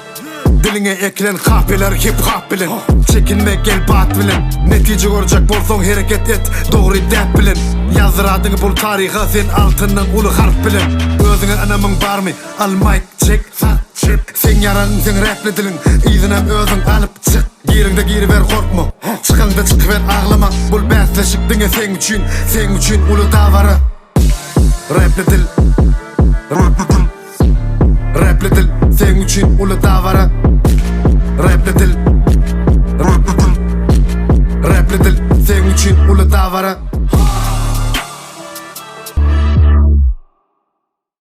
Diliňe ekilen kapeler hip hop bilen Çekinme gel bat bilen Netije görjek bolsaň hereket et dogry däp bilen Ýazdyr adyňy bul taryha sen altyndan uly harp bilen Özüňe ynamyň barmy al maýk çek sag çep Seň ýaragyň seň räpli diliň Yzynam özüň alyp çyk Giriňde giriber gorkma Çykaňda çykyber aglama Bul bäsleşik diňe seň üçin Seň üçin uly dabara Räpli dil Räpli dil Räpli dil Seň üçin uly dabara.